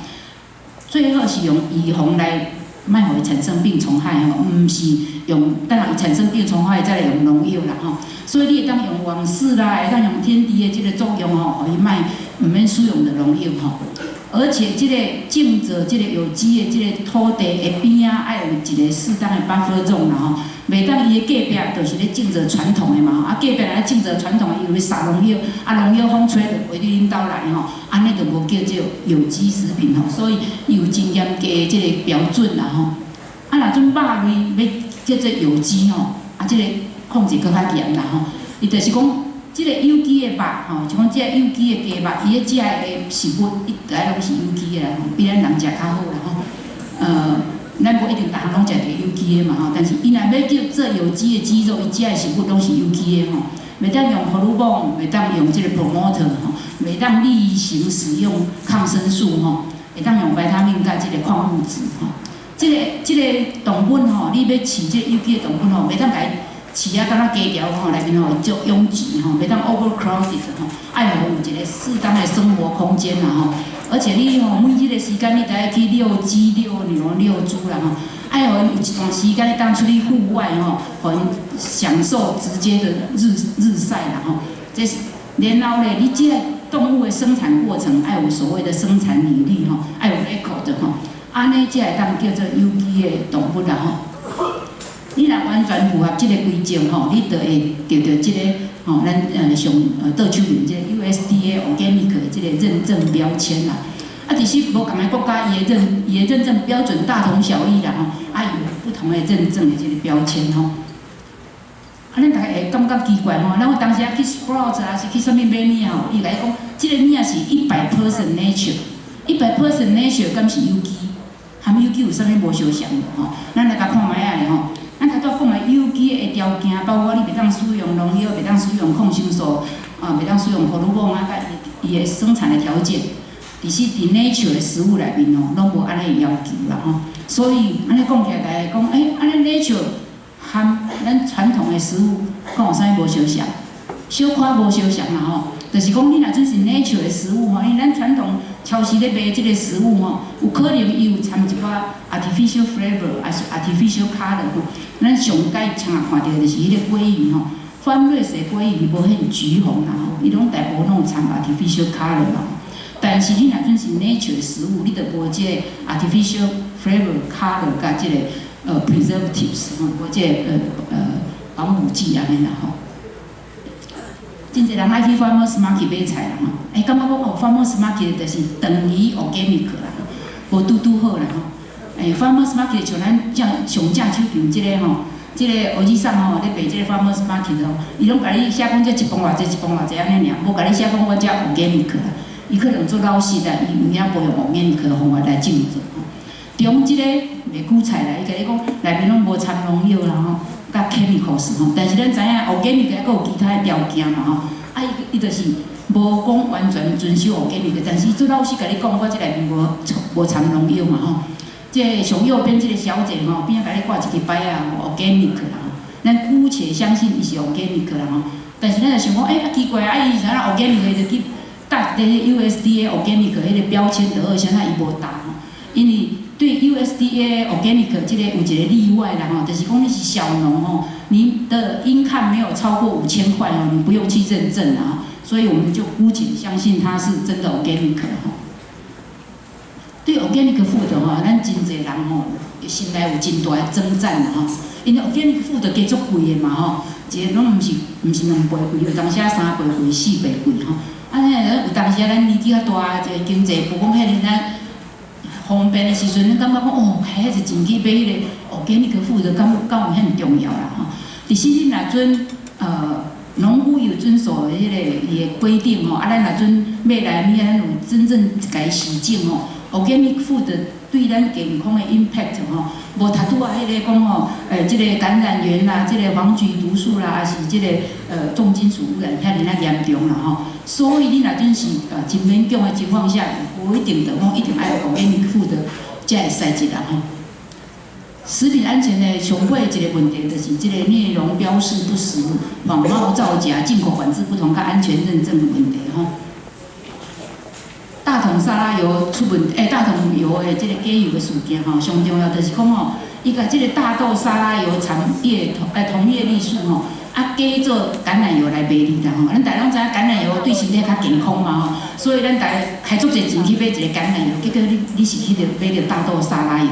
最好是用預防來莫予伊產生病蟲害吼，毋是用等予伊產生病蟲害再來用農藥啦吼。所以你會當用網飼啦，會當用天敵的這個作用吼，予伊莫毋免使用著農藥吼。而且這個種植這個有機的這個土地的邊仔，愛有一個適當的 buffer zone 啦吼，袂當伊的隔壁就是咧種植傳統的嘛吼，啊隔壁來種植傳統的，伊有咧撒農藥，啊農藥風吹就飛佇恁兜來吼，按呢就無叫做有機食品吼，所以伊有真嚴格的這個標準啦吼。啊，若陣肉類欲叫做有機吼，啊這個控制閣較嚴啦吼，伊就是講，這個有機的肉吼，像講這個有機的雞肉，伊咧食的食物，伊著愛攏是有機的啦吼，比咱人食較好啦吼。咱無一定逐項攏食著有機的嘛吼，但是伊若欲叫做有機的雞肉，伊食的食物攏是有機的吼，袂當用荷爾蒙，袂當用這個 promoter 吼，袂當例行使用抗生素吼，會當用維他命佮這個礦物質吼。這個動物吼，你欲飼這個有機的動物吼，袂當共伊飼啊，敢若雞條吼，內面吼足擁擠吼，袂當 overcrowded 吼，愛予有一個適當的生活空間啦吼。而且你吼每一個時間你著愛去遛雞、遛牛、遛豬啦吼，愛予𪜶有一段時間會當出去戶外吼，予𪜶享受直接的日曬啦吼。這是然後咧，你這個動物的生產過程愛有所謂的生產履歷吼，愛有 record 吼，按呢才會當叫做有機的動物啦吼。你若完全符合這個規則吼，你就會得著這個吼，咱上倒手面這個 USDA Organic 的這個認證標籤啦。啊，其實無仝的國家，伊的認證標準大同小異啦吼，啊有不同的認證的這個標籤吼。啊，咱逐家會感覺奇怪吼，咱有當時啊去 Sprouts 啊，是去啥物買物仔吼，伊共你講，這個物仔是100% nature，100% nature 敢是有機？含有機有啥物無相像無吼？咱來共看覓仔咧吼。咱頭拄講的有機的條件，包括你袂當使用農藥，袂當使用抗生素，啊，袂當使用荷爾蒙啊，佮伊的生產的條件，其實佇 nature 的食物內面吼，攏無按呢要求啦吼。所以按呢講起來，大家講，欸，按呢 nature 含咱傳統的食物，敢有啥物無相像？小可無相像啦吼，就是講你若準是 nature 的食物吼，因為咱傳統超市咧賣這個食物吼，有可能伊有摻一寡 artificial flavor，抑是 artificial color 吼。咱上蓋常看著就是彼個鮭魚吼，翻瑞士鮭魚無遐橘紅啦吼，伊攏大部分攏有摻 artificial color 啦。但是你若準是 nature 的食物，你就無這個 artificial flavor color 佮這個preservatives 吼，無這個防腐劑按呢啦吼。真濟人愛去 farmers market 買菜啦吼，欸，感覺講哦，farmers market 就是等於 organic 啦，無拄拄好啦吼。欸，farmers market 像咱正上正手邊這個吼，這個歐吉桑吼咧賣這個 farmers market 吼，伊攏共你寫講這一磅偌濟，一磅偌濟按呢爾，無共你寫講阮遮 organic 啦。伊可能做老實啦，伊有影無用 organic 的方法來種植吼。中這個賣韭菜啦，伊共你講內面攏無摻農藥啦吼，佮 chemicals 吼，但是咱知影 organic 猶閣有其他的條件嘛吼，啊伊就是無講完全遵守 organic，但是伊做老實共你講，我這內面無摻農藥嘛吼。這個上右邊這個小姐吼，邊仔共你掛一支牌仔 organic 啦吼，咱姑且相信伊是 organic 啦吼，但是咱就想講，欸，啊奇怪，啊伊是按怎 organic 就去貼佇 USDA organic 彼個標籤就好，啥物伊無貼吼？因為對 USDA organic 這個有一個例外啦吼，就是講你是小農吼，你的 income 沒有超過5000塊哦，你不用去認證啦，所以我們就姑且相信它是真的 organic 吼。對 organic food 吼，咱真濟人吼，心內有真大的爭戰啦吼，因為 organic food 加足貴的嘛吼，一個攏毋是兩倍貴，有當時三倍貴、四倍貴吼。啊，有當時咱年紀較大，這個經濟無講遐爾咱方便的時陣，咱感覺講哦，開遐濟錢去買彼個 organic food，敢有遐爾重要啦吼。其實你若準農夫有遵守彼個伊的規定吼，啊，咱若準買來物仔，咱有真正共伊試種吼，organic food 對咱健康的 impact 吼，無頭拄仔彼個講吼，這個感染源啦，這個黃曲毒素啦，抑是這個重金屬污染遐爾仔嚴重啦吼。所以你若準是真勉強的情況下，無一定著講一定愛 organic food 才會使食啦吼。食品安全的上尾一個問題，就是這個內容標示不實、仿冒造假、進口管制不同，佮安全認證的問題吼。大統沙拉油出問，欸，大統油的這個假油的事件吼，上重要就是講吼，伊共這個大豆沙拉油摻葉酮葉綠素吼，啊，加做橄欖油來賣你啦吼。咱大家攏知影橄欖油對身體較健康嘛吼，所以咱大家開足濟錢去買一個橄欖油，結果你是去著買著大豆沙拉油，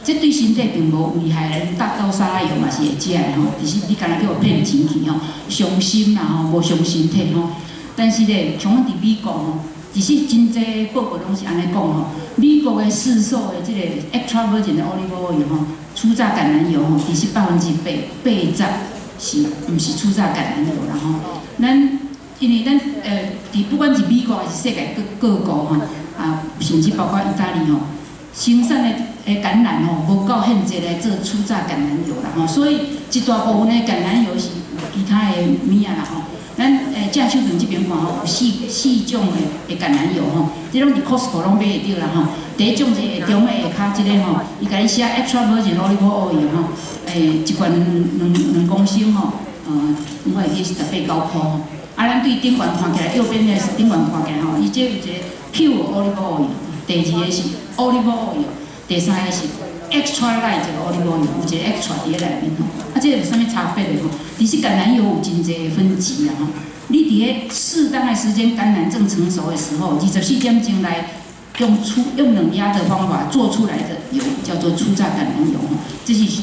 這對身體並無危害，大豆沙拉油嘛是會食的吼，其實你敢若叫騙錢去吼，傷心啦吼，無傷身體吼。但是咧，像阮佇美國吼，其實真濟報告攏是按呢講吼，美國的市售的這個 extra virgin 的 olive oil 吼，初榨橄欖油吼，其實80%是毋是初榨橄欖油啦吼。咱因為咱佇不管是美國還是世界各各國吼，啊，甚至包括意大利吼，生產的橄欖吼，無夠現濟來做初榨橄欖油啦吼，所以一大部分的橄欖油是有其他的物仔啦吼。咱正手邊這邊看吼，有四種的橄欖油吼，這攏佇 Costco 攏買會著啦吼。第一種是下中的下跤這个吼，伊共你寫 extra virgin olive oil 吼，一罐2公升吼，我會記是18、9箍吼。啊，咱對頂懸看起來，右邊的是頂懸看起來吼，伊這有一個 pure olive oil，第二个是 olive oil，第三个是 extra light 的 olive oil，有一個 extra 佇咧內面吼。啊，這個有啥物差別的吼？其實橄欖油有真濟分級啦吼。你佇咧適當的時間，橄欖正成熟的時候，24點鐘內用冷壓的方法做出來的油，叫做初榨橄欖油吼。這是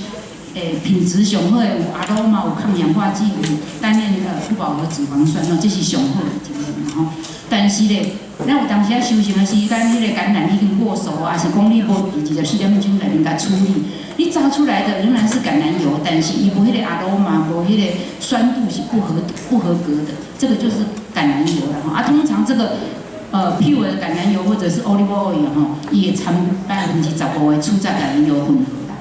品質上好的，有阿羅馬，有抗氧化劑，有單鏈的不飽和脂肪酸吼，這是上好的情形吼。但是咧，咱有當時仔收成的時間，彼個橄欖已經過熟，抑是講你無佇24點鐘內面共處理，你榨出來的仍然是橄欖油，但是伊無彼個阿羅馬，無彼個酸度是不合格的，這個就是橄欖油啦吼。啊，通常這個pure 的橄欖油或者是 olive oil 吼，伊會摻15%的初榨橄欖油混合啦。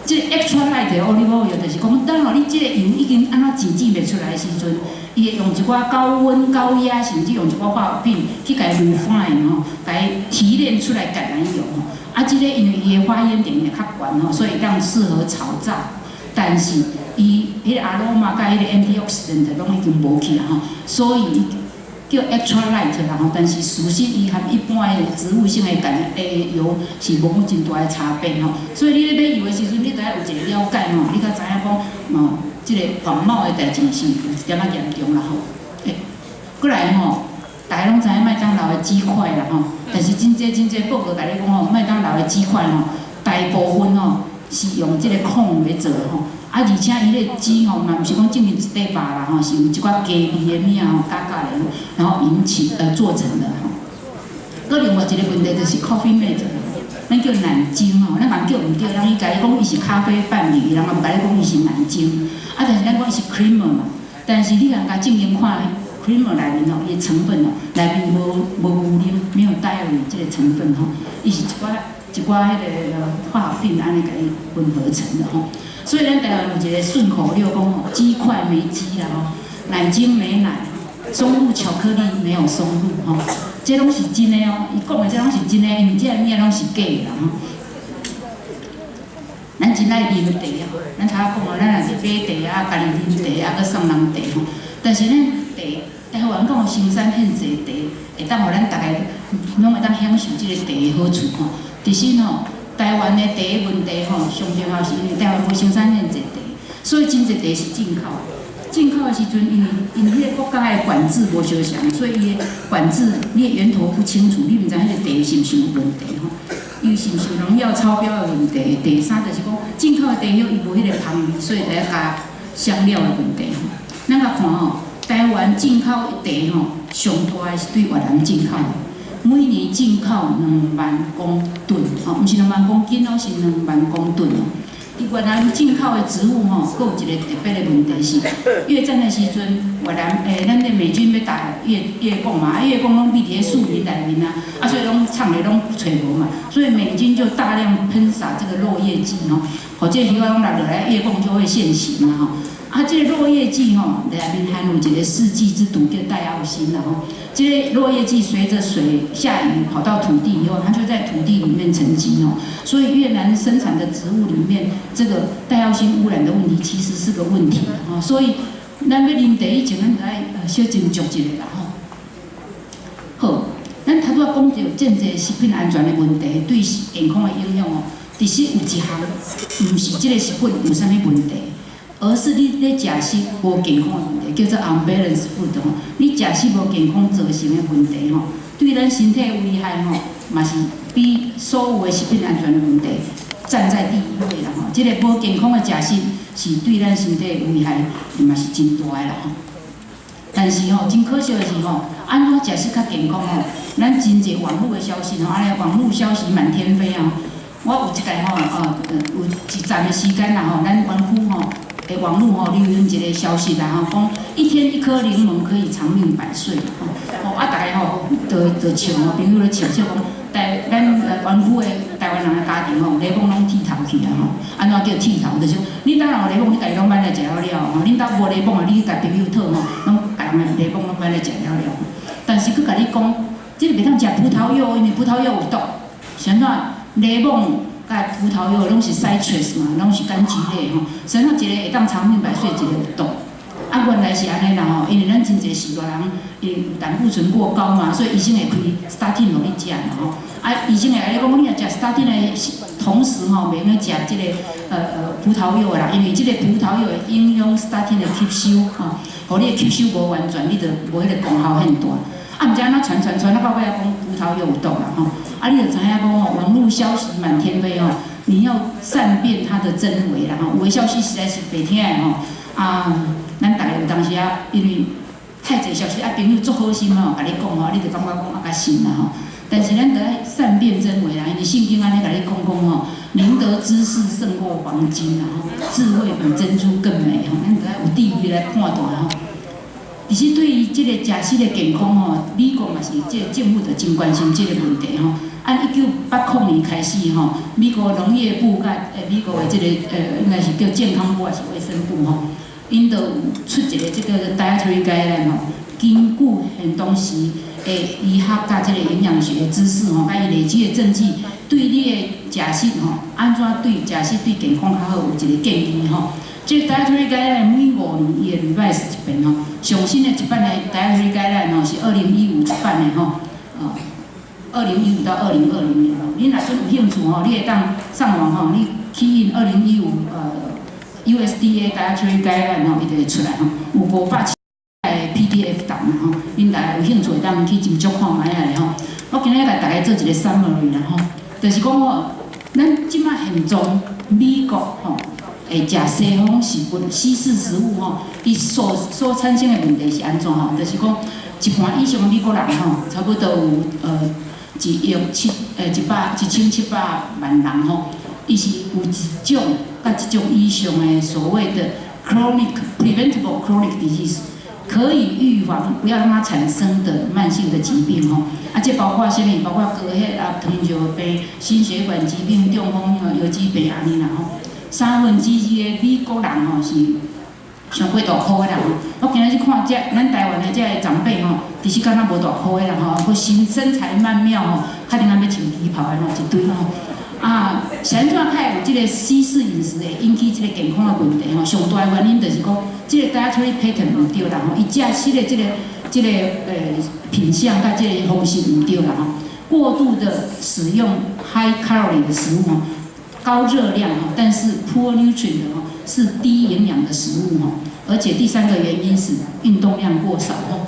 這個 extra light 的 olive oil 就是講，當吼你這個油已經按怎淨淨袂出來的時陣，伊會用一寡高溫高壓，甚至用一寡化學品去共 refine 吼，共提煉出來橄欖油吼。啊，這個因為伊的發煙點也較懸吼，所以當適合炒炸。但是伊彼个阿羅馬佮彼個 antioxidant 攏已經無去啊吼，所以叫 extra light 啦吼。但是事實伊和一般的植物性的橄欖的油是無講真大的差別吼。所以你咧買油的時陣，你著愛有一個了解吼，你才知影講哦，這個仿冒的代誌是有一點仔嚴重啦吼。過來吼，大家攏知影麥當勞的雞塊啦吼，但是真濟真濟報告共你講吼，麥當勞的雞塊吼，大部分吼是用這個 corn 來做吼，啊，而且伊个雞吼嘛，毋是講淨是一塊肉啦吼，是有一寡雞味的物仔吼加加咧，然後引起做成的吼。閣另外一個問題就是 Coffee Mate，咱叫奶精吼，咱嘛叫毋對，人伊共你講伊是咖啡伴侶，人嘛毋共你講伊是奶精，啊，但是咱講伊是 creamer 嘛，但是你通共正經看，creamer 內面吼，伊的成分吼，內面無牛奶，沒有 dairy 這個成分吼，伊是一寡一寡彼個化學品按呢共伊混合成的吼。所以咱台灣有一個順口溜講吼，雞塊沒雞啦吼，奶精沒奶，松露巧克力沒有松露吼，這攏是真的哦，伊講的這攏是真的，因為這個物仔攏是假的啦吼。咱真愛啉茶啊，咱頭仔講哦，咱若是買茶啊，家己啉茶啊，閣送人茶吼。但是咱茶，台灣敢有生產遐濟茶，會當予咱逐个攏會當享受這個茶的好處吼。其實吼，台灣的茶問題吼，上重要是因為台灣無生產遐濟茶，所以真濟茶是進口。進口的時陣，因為彼个國家的管制無相仝，所以伊的管制你的源頭不清楚，你毋知彼个茶是毋是有問題吼。伊是毋是有農藥超標的問題？第三就是講進口的茶葉伊無彼个香味，所以得加香料的問題吼。咱來看吼，台灣進口茶吼，上大的是對越南進口的，每年進口2萬公噸，吼，毋是2萬公斤哦，是2萬公噸哦。伊越南進口的植物吼，閣有一個特別的問題是，越戰的時陣，越南咱的美軍欲打越共嘛，啊越共攏秘佇咧樹林內面啊，啊所以攏藏咧攏揣無嘛，所以美軍就大量噴灑這個落葉劑吼，予這個葉仔攏落落來，越共就會現形嘛吼。啊，這個落葉劑吼，內面含有一個世紀之毒叫戴奧辛啦吼。這個落葉劑隨着水下雨跑到土地以後，它就在土地裡面沉積哦。所以越南生產的植物裡面，這個戴奧辛污染的問題其實是個問題吼。所以咱欲啉茶以前，咱著愛小斟酌一下啦吼。好，咱頭拄仔講著真濟食品安全的問題對健康的影響哦。其實有一項，毋是這個食品有啥物問題。而是你咧食食無健康的問題，叫做 unbalanced food 吼。你食食無健康造成的問題吼，對咱身體危害吼，嘛是比所有的食品安全的問題站在第一位啦吼。這个無健康的食食是對咱身體危害嘛是真大的啦吼。但是吼，真可惜的是吼，按怎食食較健康吼？咱真濟網路的消息吼，按呢網路消息滿天飛啊！我有一擺吼，有一陣的時間啦吼，咱灣區吼的網路吼流行一个消息啦吼，講一天一顆檸檬可以長命百歲吼，吼啊，逐家吼就笑吼，朋友咧笑笑講，台咱灣區的台灣人的家庭吼，檸檬攏剃頭去啊吼，按怎叫剃頭？就是恁兜若有檸檬，你家己攏買來食了了吼，恁兜無檸檬啊，你去共朋友討吼，攏共人的檸檬攏買來食了了。但是閣共你講，這个袂當食葡萄柚，因為葡萄柚有毒。是按怎？檸檬佮葡萄柚攏是 citrus 嘛，攏是柑橘類吼。是按怎一個會當長命百歲，一個有毒？啊，原來是按呢啦吼，因為咱真濟序大人，因為膽固醇過高嘛，所以醫生會開 statin 予你食嘛吼。啊，醫生會共你講，你若食 statin 的同時吼，袂用食這个葡萄柚啦，因為這个葡萄柚會影響 statin 的吸收吼，予你的吸收無完全，你就無彼個功效遐大。啊，毋知按怎傳傳傳，啊到尾仔講葡萄柚有毒啦吼。啊，你就知影講吼，網路消息滿天飛吼，你要善辨它的真偽啦吼。有的消息實在是白聽的吼。啊，咱逐家有當時啊，因為太濟消息啊，朋友足好心吼，共你講吼，你就感覺講啊，較信啦吼。但是咱著愛善辨真偽啦，因為聖經按呢共你講講吼，寧得知識勝過黃金啦吼，智慧比珍珠更美吼，咱著愛有智慧來判斷吼。其實對於這個食食的健康吼，美國嘛是這個政府就真關心這個問題吼。按1980年開始吼，美國農業部佮美國的這個應該是叫健康部還是衛生部吼，𪜶就有出一個這個 dietary guideline 吼，根據現當時的醫學佮這個營養學的知識吼，佮伊累積的證據，對你的食食吼，按怎對食食對健康較好，有一個建議吼。這個 dietary guideline 每5年伊會 revise 一遍吼，上新的一版的 dietary guideline 吼是2015出版的吼，2015到2020年吼，恁若準有興趣吼，你會當上網吼，你 key in 2015USDA dietary guideline 吼，伊就會出來吼，有500個 PDF 檔吼，恁大家有興趣會當去斟酌看覓仔咧吼。我今日共大家做一個 summary 啦吼，就是講吼，咱這擺現狀美國吼，會食西方食物、西式食物吼，伊所產生的問題是按怎吼？就是講一半以上的美國人吼，差不多有一億七一百1700萬人吼，伊是有一種佮一種以上的所謂的 chronic preventable chronic disease，可以預防不要讓它產生的慢性的疾病吼。啊，這包括啥物？包括高血壓、糖尿病、心血管疾病、中風、腰椎病按呢啦吼。2/3的美國人吼是上過大箍的人吼，我今日去看這咱台灣的這个長輩吼，其實敢若無大箍的人吼，閣身材曼妙吼，較定按欲穿旗袍的吼一堆吼。啊，是按怎較會有這個西式飲食會引起這個健康的問題吼？上大的原因就是講，這個 dietary pattern 毋對啦吼，伊食食的這個品項佮這個方式毋對啦吼，過度的使用 high calorie 的食物吼。高熱量哈，但是 poor nutrient 哈，是低營養的食物哈，而且第三個原因是運動量過少吼。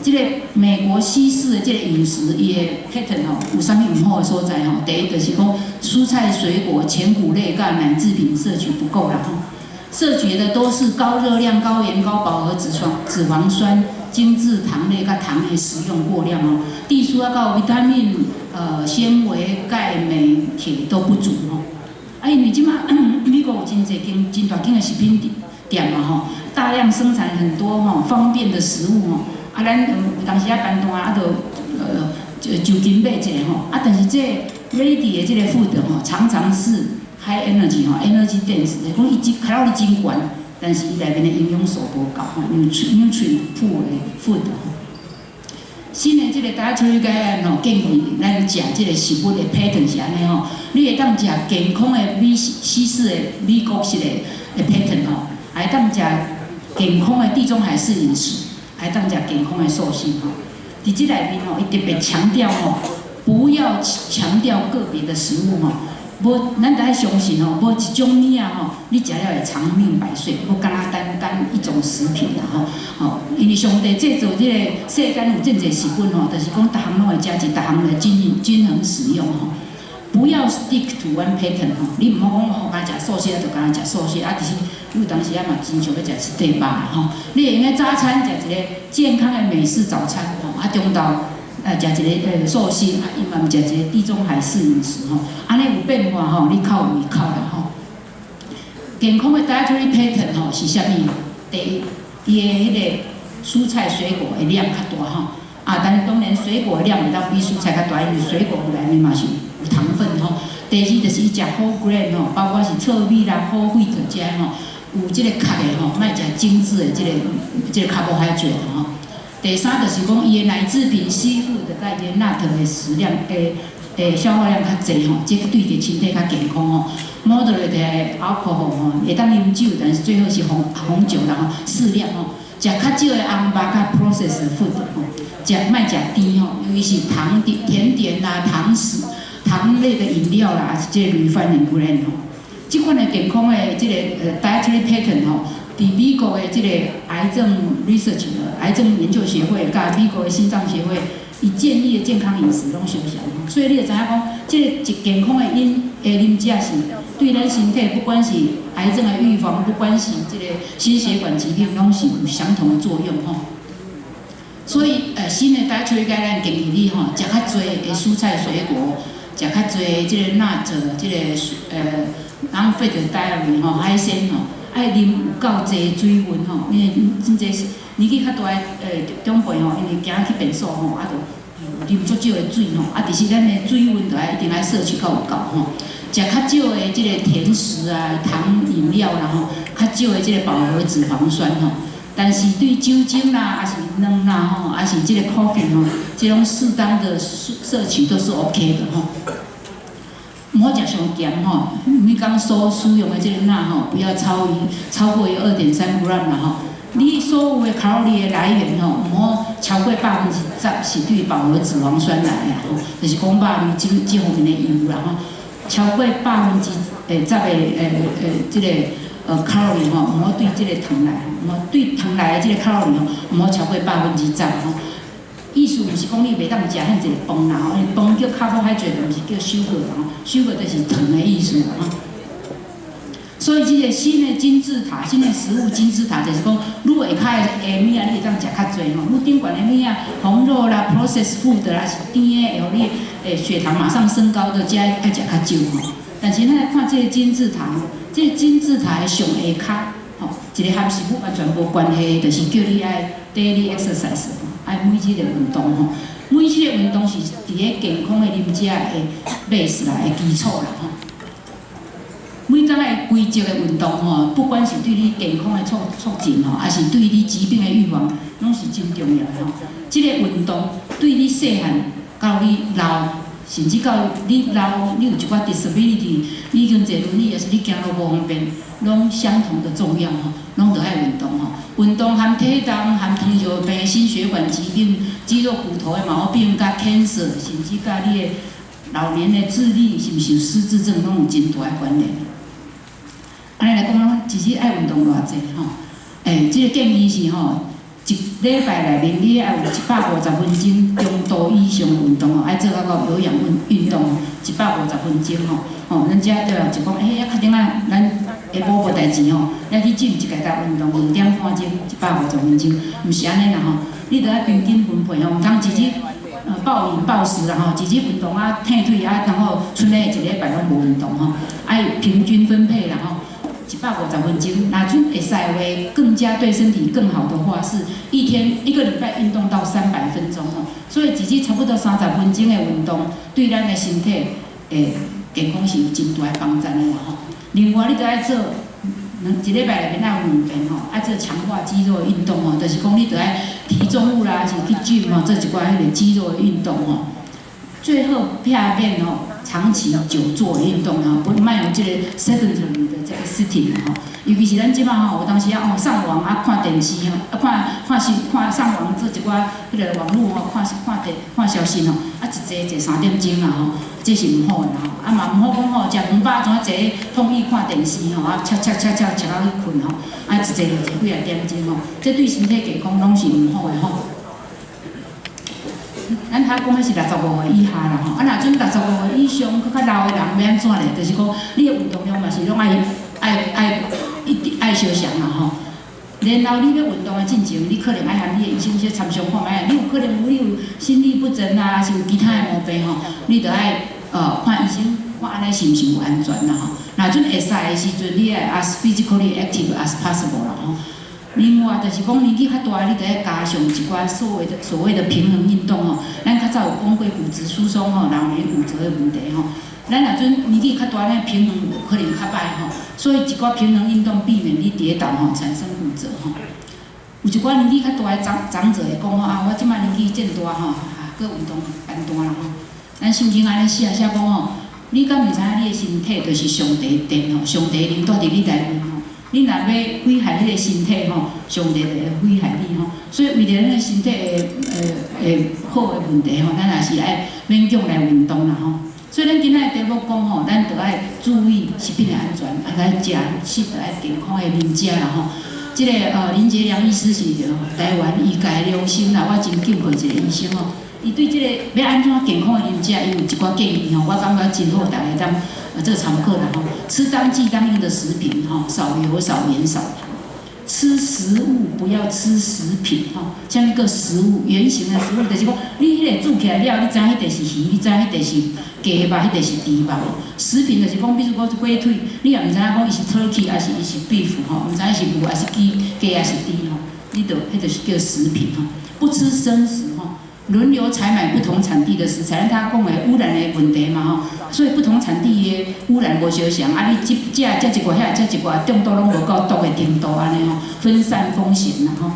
這個美國西式的這個飲食伊的 pattern 吼，有啥物毋好的所在吼？第一就是講蔬菜水果、全穀類佮奶製品攝取不夠啦吼，攝取的都是高熱量、高鹽、高飽和脂肪、脂肪酸、精製糖類佮糖類食用過量哦。第四啊，到維他命、纖維、鈣、鎂、鐵都不足吼。啊，因為這擺美國有真濟間真大間的食品店嘛吼，大量生產很多吼方便的食物吼。啊，咱有當時啊辦單啊，就就近買一下吼。啊，但是這 ready 的這個 food 吼，常常是 high energy 吼，energy dense，就講伊這卡路里真懸，但是伊內面的營養素無夠吼，nutrient poor 的 food 吼。新的這個 dietary guideline 吼，建議咱食這個食物的 pattern 是按呢吼，你會當食健康的美西式的美國式的 pattern 吼，會當食健康的地中海式飲食，會當食健康的素食吼。佇這內面吼，伊特別強調吼，不要強調個別的食物吼，無，咱著愛相信吼，無一種物仔吼，你食了會長命百歲，無干焦單單一種食品啦吼，吼，因為上帝製造這個世間有真濟食品吼，就是講逐項攏會食一，逐項來均衡使用吼。不要 stick to one pattern 吼，你毋好講吼，干焦食素食就干焦食素食，啊，其實你有當時仔嘛真想欲食一塊肉吼。你會用得早餐食一個健康的美式早餐吼，啊，中晝食一個素食，啊，伊嘛食一個地中海式飲食吼，按呢有變化吼，你較有胃口啦吼。健康的 dietary pattern 吼是啥物？第一，伊的彼個蔬菜水果的量較大吼，啊，但是當然水果的量會當比蔬菜較大，因為水果內面嘛是有糖分吼。第二就是伊食 whole grain 吼，包括是糙米啦、whole wheat 這吼，有這個殼的吼，莫食精緻的這個 carbohydrate 吼。第三就是講，伊的奶製品、seafood 佮伊的 nut 的食量的消耗量較濟吼，這對佇身體較健康吼。moderate 的 alcohol 吼，會當飲酒，但是最好是紅酒啦吼，適量吼。食較少的紅肉佮 processed food 吼，食莫食甜吼，尤其是糖點甜點啦、糖食、糖類的飲料啦，抑是這個 refined grain 吼。這款的健康的這個dietary pattern 吼，佇美國的這個癌症 research 癌症研究協會，佮美國的心臟協會，伊建議的健康飲食攏相像，所以你就知影講，這個一健康的飲的飲食是對咱身體，不管是癌症的預防，不管是這個心血管疾病，攏是有相同的作用吼。所以，新的 dietary guideline 建議你吼，食較濟的蔬菜水果，食較濟這個 nut，這個non-fat dairy 吼，海鮮吼，愛啉有夠濟水分吼，因為真濟年紀較大的長輩吼，因為驚去便所吼，啊，就啉足少的水吼，啊，其實咱的水分著愛一定愛攝取夠有夠吼。食較少的這個甜食啊、糖飲料啦吼，較少的這個飽和脂肪酸吼。但是對酒精啦，抑是卵啦吼，抑是這個 coffee 吼，這種適當的攝取都是 OK 的吼。毋好食傷鹹吼，每工所使用的這個鈉吼，不要超過於2.3 gram 啦吼。你所有的卡路里的來源吼，毋好超過10%是對飽和脂肪酸來的吼，就是講肉類這方面的油啦吼。超過10%的這個卡路里吼，毋好對這個糖來，毋好對糖來的這個卡路里吼，毋好超過10%吼。意思毋是講你袂當食遐濟飯啦吼，因為飯叫 carbohydrate，毋是叫 sugar 吼，sugar 就是糖的意思吼。所以這個新的金字塔，新的食物金字塔，就是講，愈下跤的物仔，你會當食較濟吼。愈頂懸的物仔，紅肉啦、processed food 啦，是甜的，會予你血糖馬上升高的，這愛食較少吼。但是咱來看這個金字塔，這個金字塔的上下跤，吼，一個和食物完全無關係，就是叫你愛 daily exercise，愛每日的運動吼。每日的運動是佇咧健康的飲食的 base 啦，的基礎啦吼。每工的規則的運動吼，不管是對你健康的促進吼，抑是對你疾病的預防，攏是真重要的吼。這個運動對你細漢到你老，甚至到你老，你有一寡 disability，你已經坐輪椅，抑是你行路無方便，攏相同的重要吼，攏著愛運動吼。運動含體重、含糖尿病、心血管疾病、肌肉骨頭的毛病、佮 cancer，甚至佮你的老年的智力是毋是有失智症，攏有真大的關聯。按呢來講，一日愛運動偌濟吼？這個建議是吼，一禮拜內面你愛有150分鐘中度以上的運動吼，愛做到有氧運動，一百五十分鐘吼。吼，咱遮對啊，就講，較頂仔咱下晡無代誌吼，咱去進一家搭運動2點半鐘，150分鐘，毋是按呢啦吼。你著愛平均分配吼，毋通一日暴飲暴食啦吼，一日運動啊，退腿啊，然後賰咧一禮拜攏無運動吼，愛平均分配啦吼。150分鐘，若準會使的話，更加對身體更好的話，是一天一個禮拜運動到300分鐘吼。所以一日差不多30分鐘的運動，對咱的身體的健康是有真大的幫助的啦吼。另外，你著愛做一禮拜內面愛有兩遍吼，愛做強化肌肉的運動吼，就是講你著愛提重物啦，抑是去 gym 吼，做一寡彼個肌肉的運動吼。最好避免吼，長期久坐的運動吼，不莫用這個 sedentary 的這個 sitting 吼。尤其是咱這擺吼，有當時啊哦上網啊看電視吼，啊看看新看上網做一寡彼个網路吼，看看電看消息吼，啊一坐坐3點鐘啊吼，這是毋好的啦吼。啊嘛毋好講吼，食飯飽怎啊坐碰椅看電視吼，啊切切切切切到去睏吼，啊一坐就坐幾仔點鐘吼，這對身體健康攏是毋好的吼。咱頭講彼是65歲以下啦吼，啊若陣65歲以上，閣較老的人欲按怎咧？就是講，你的運動量嘛是攏愛愛愛一直愛相像啦吼。然後你欲運動的進前，你可能愛和你的醫生小參詳看覓啊，你有可能有你有心律不整啊，抑是有其他的毛病吼，你著愛看醫生，看按呢是毋是有安全啦吼。若陣會使的時陣，你愛 as physically active as possible 啦吼。另外就是講年紀較大，你著愛加上一寡所謂的平衡運動吼。咱較早有講過骨質疏鬆吼，老年骨折的問題吼。咱若陣年紀較大，咱平衡有可能較歹吼，所以一寡平衡運動避免你跌倒吼，產生骨折吼。有一寡年紀較大的長者會講吼，啊，我這擺年紀漸大吼，啊，閣運動簡單啦吼。咱聖經按呢寫寫講吼，你敢毋知影你的身體就是上帝的殿吼，上帝靈住佇你內面吼。你若欲毀害彼个身體吼，上帝就會毀害你吼。所以為著咱的身體會好的問題吼，咱也是愛勉強來運動啦吼。所以咱今仔的題目講吼，咱著愛注意食品的安全，啊來食食著愛健康的啉食啦吼。這个林傑良醫師是台灣醫界良心啦，我真敬佩一個醫生吼。伊對這個欲按怎健康的啉食，伊有一寡建議吼，我感覺真好，大家會當做參考啦吼。吃當季當令的食品吼，少油少鹽少糖。吃食物不要吃食品吼，啥物叫食物？原型的食物就是講，你彼個煮起來了，你知影彼塊是魚，你知影彼塊是雞肉，彼塊是豬肉。食品就是講，比如講火腿，你也毋知影講伊是 turkey 抑是伊是 beef 吼，毋知影是牛抑是雞，雞抑是豬吼，你就彼就是叫食品吼。不吃生食吼。輪流採買不同產地的食材，咱頭講的污染的問題嘛吼，所以不同產地的污染無相仝，啊你這食食一寡，遐食一寡，中毒攏無到毒的程度按呢吼，分散風險啦吼。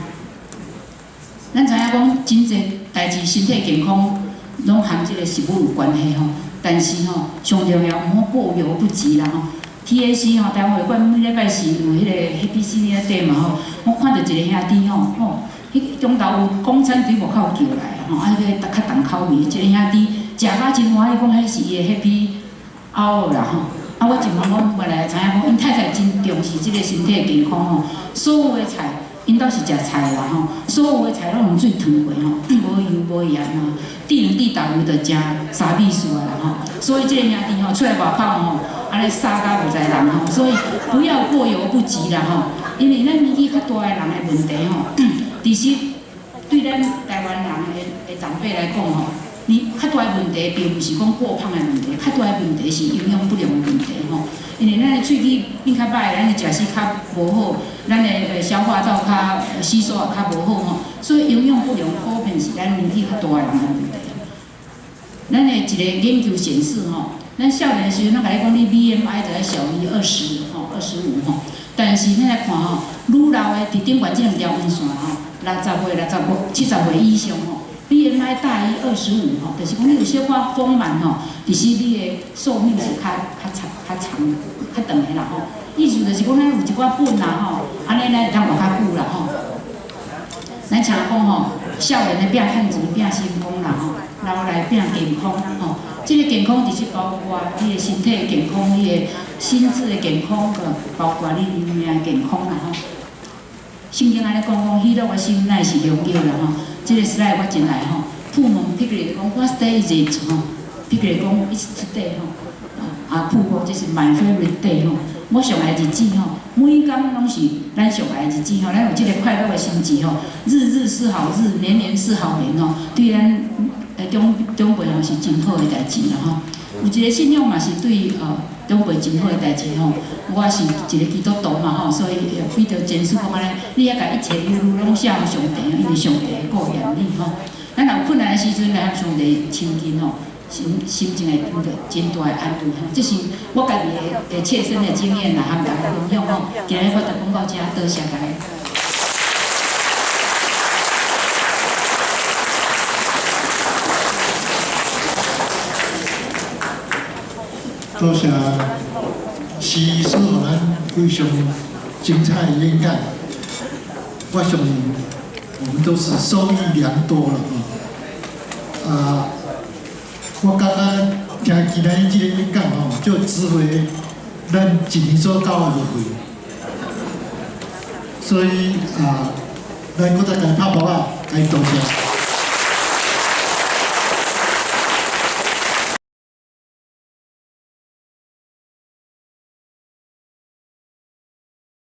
咱知影講真濟代誌，身體健康攏和這個食物有關係吼，但是吼上重要毋好過猶不及啦吼。TAC 吼，台灣會館每禮拜四有彼個 Happy Senior Day 嘛吼，我看著一個兄弟吼，吼，彼中晝有公餐佇外口叫來吼，啊，彼個較重口味，一個兄弟食甲真歡喜，講彼是伊的 Happy Hour 啦吼。啊，我一問講，原來知影講，𪜶太太真重視這個身體健康吼，所有的菜，𪜶兜是食菜啦吼，所有的菜攏用水燙過吼，無油無鹽吼，滴兩滴豆油就誠啥意思啊啦吼。所以這個兄弟吼出來外口吼，按呢捎甲無在人吼，所以不要過猶不及啦吼，因為咱年紀較大的人的問題吼，其實對咱台灣人的長輩來講吼，你較大的問題並毋是講過胖的問題，較大的問題是營養不良的問題吼。因為咱的喙齒變較歹，咱的食食較無好，咱的消化道較吸收也較無好吼，所以營養不良普遍是咱年紀較大的人的問題。咱的一個研究顯示吼，咱少年的時陣，攏共你講你 BMI 就愛小於20吼，25吼，但是咱來看吼，愈老的佇頂懸這兩條黃線吼，60歲、65、70歲以上吼，BMI 大於25吼，就是講你有小可豐滿吼，其實你的壽命是較較長、較長、較長的啦吼。意思就是講，咱有一寡本啦吼，按呢咱會當活較久啦吼。咱常講吼，少年的拼趁錢拼成功啦吼，老來拼健康吼。這個健康其實包括你的身體的健康，你的心智的健康，閣包括你靈命的健康啦吼。聖經按呢講講，喜樂的心乃是良藥啦吼。這個 slide 我真愛吼。父母彼個講 What day is it 吼？彼個講 It's today 吼。啊，父母這是 my favorite day 吼。我上愛日子吼，每工攏是咱上愛日子吼。咱有這個快樂的心情吼，日日是好日，年年是好年吼。對咱長長輩吼是真好的代誌啦吼。有一個信仰嘛是對長輩真好的代誌吼。我是一個基督徒嘛吼，所以彼得前書講按呢，你愛共一切憂慮攏卸予上帝，因為上帝會顧念你吼。咱若有困難的時陣來向上帝親近吼，心情會得著真大的安慰吼。這是我家己的切身的經驗啦，和大家分享吼。今日我就講到這，多謝大家。多謝徐醫師予咱非常精彩的演講，我相信我們都是受益良多了吼。啊，我感覺聽今仔日這個演講吼，就值回咱一年所交的學費。所以啊，咱閣再共伊拍噗仔，共伊多謝。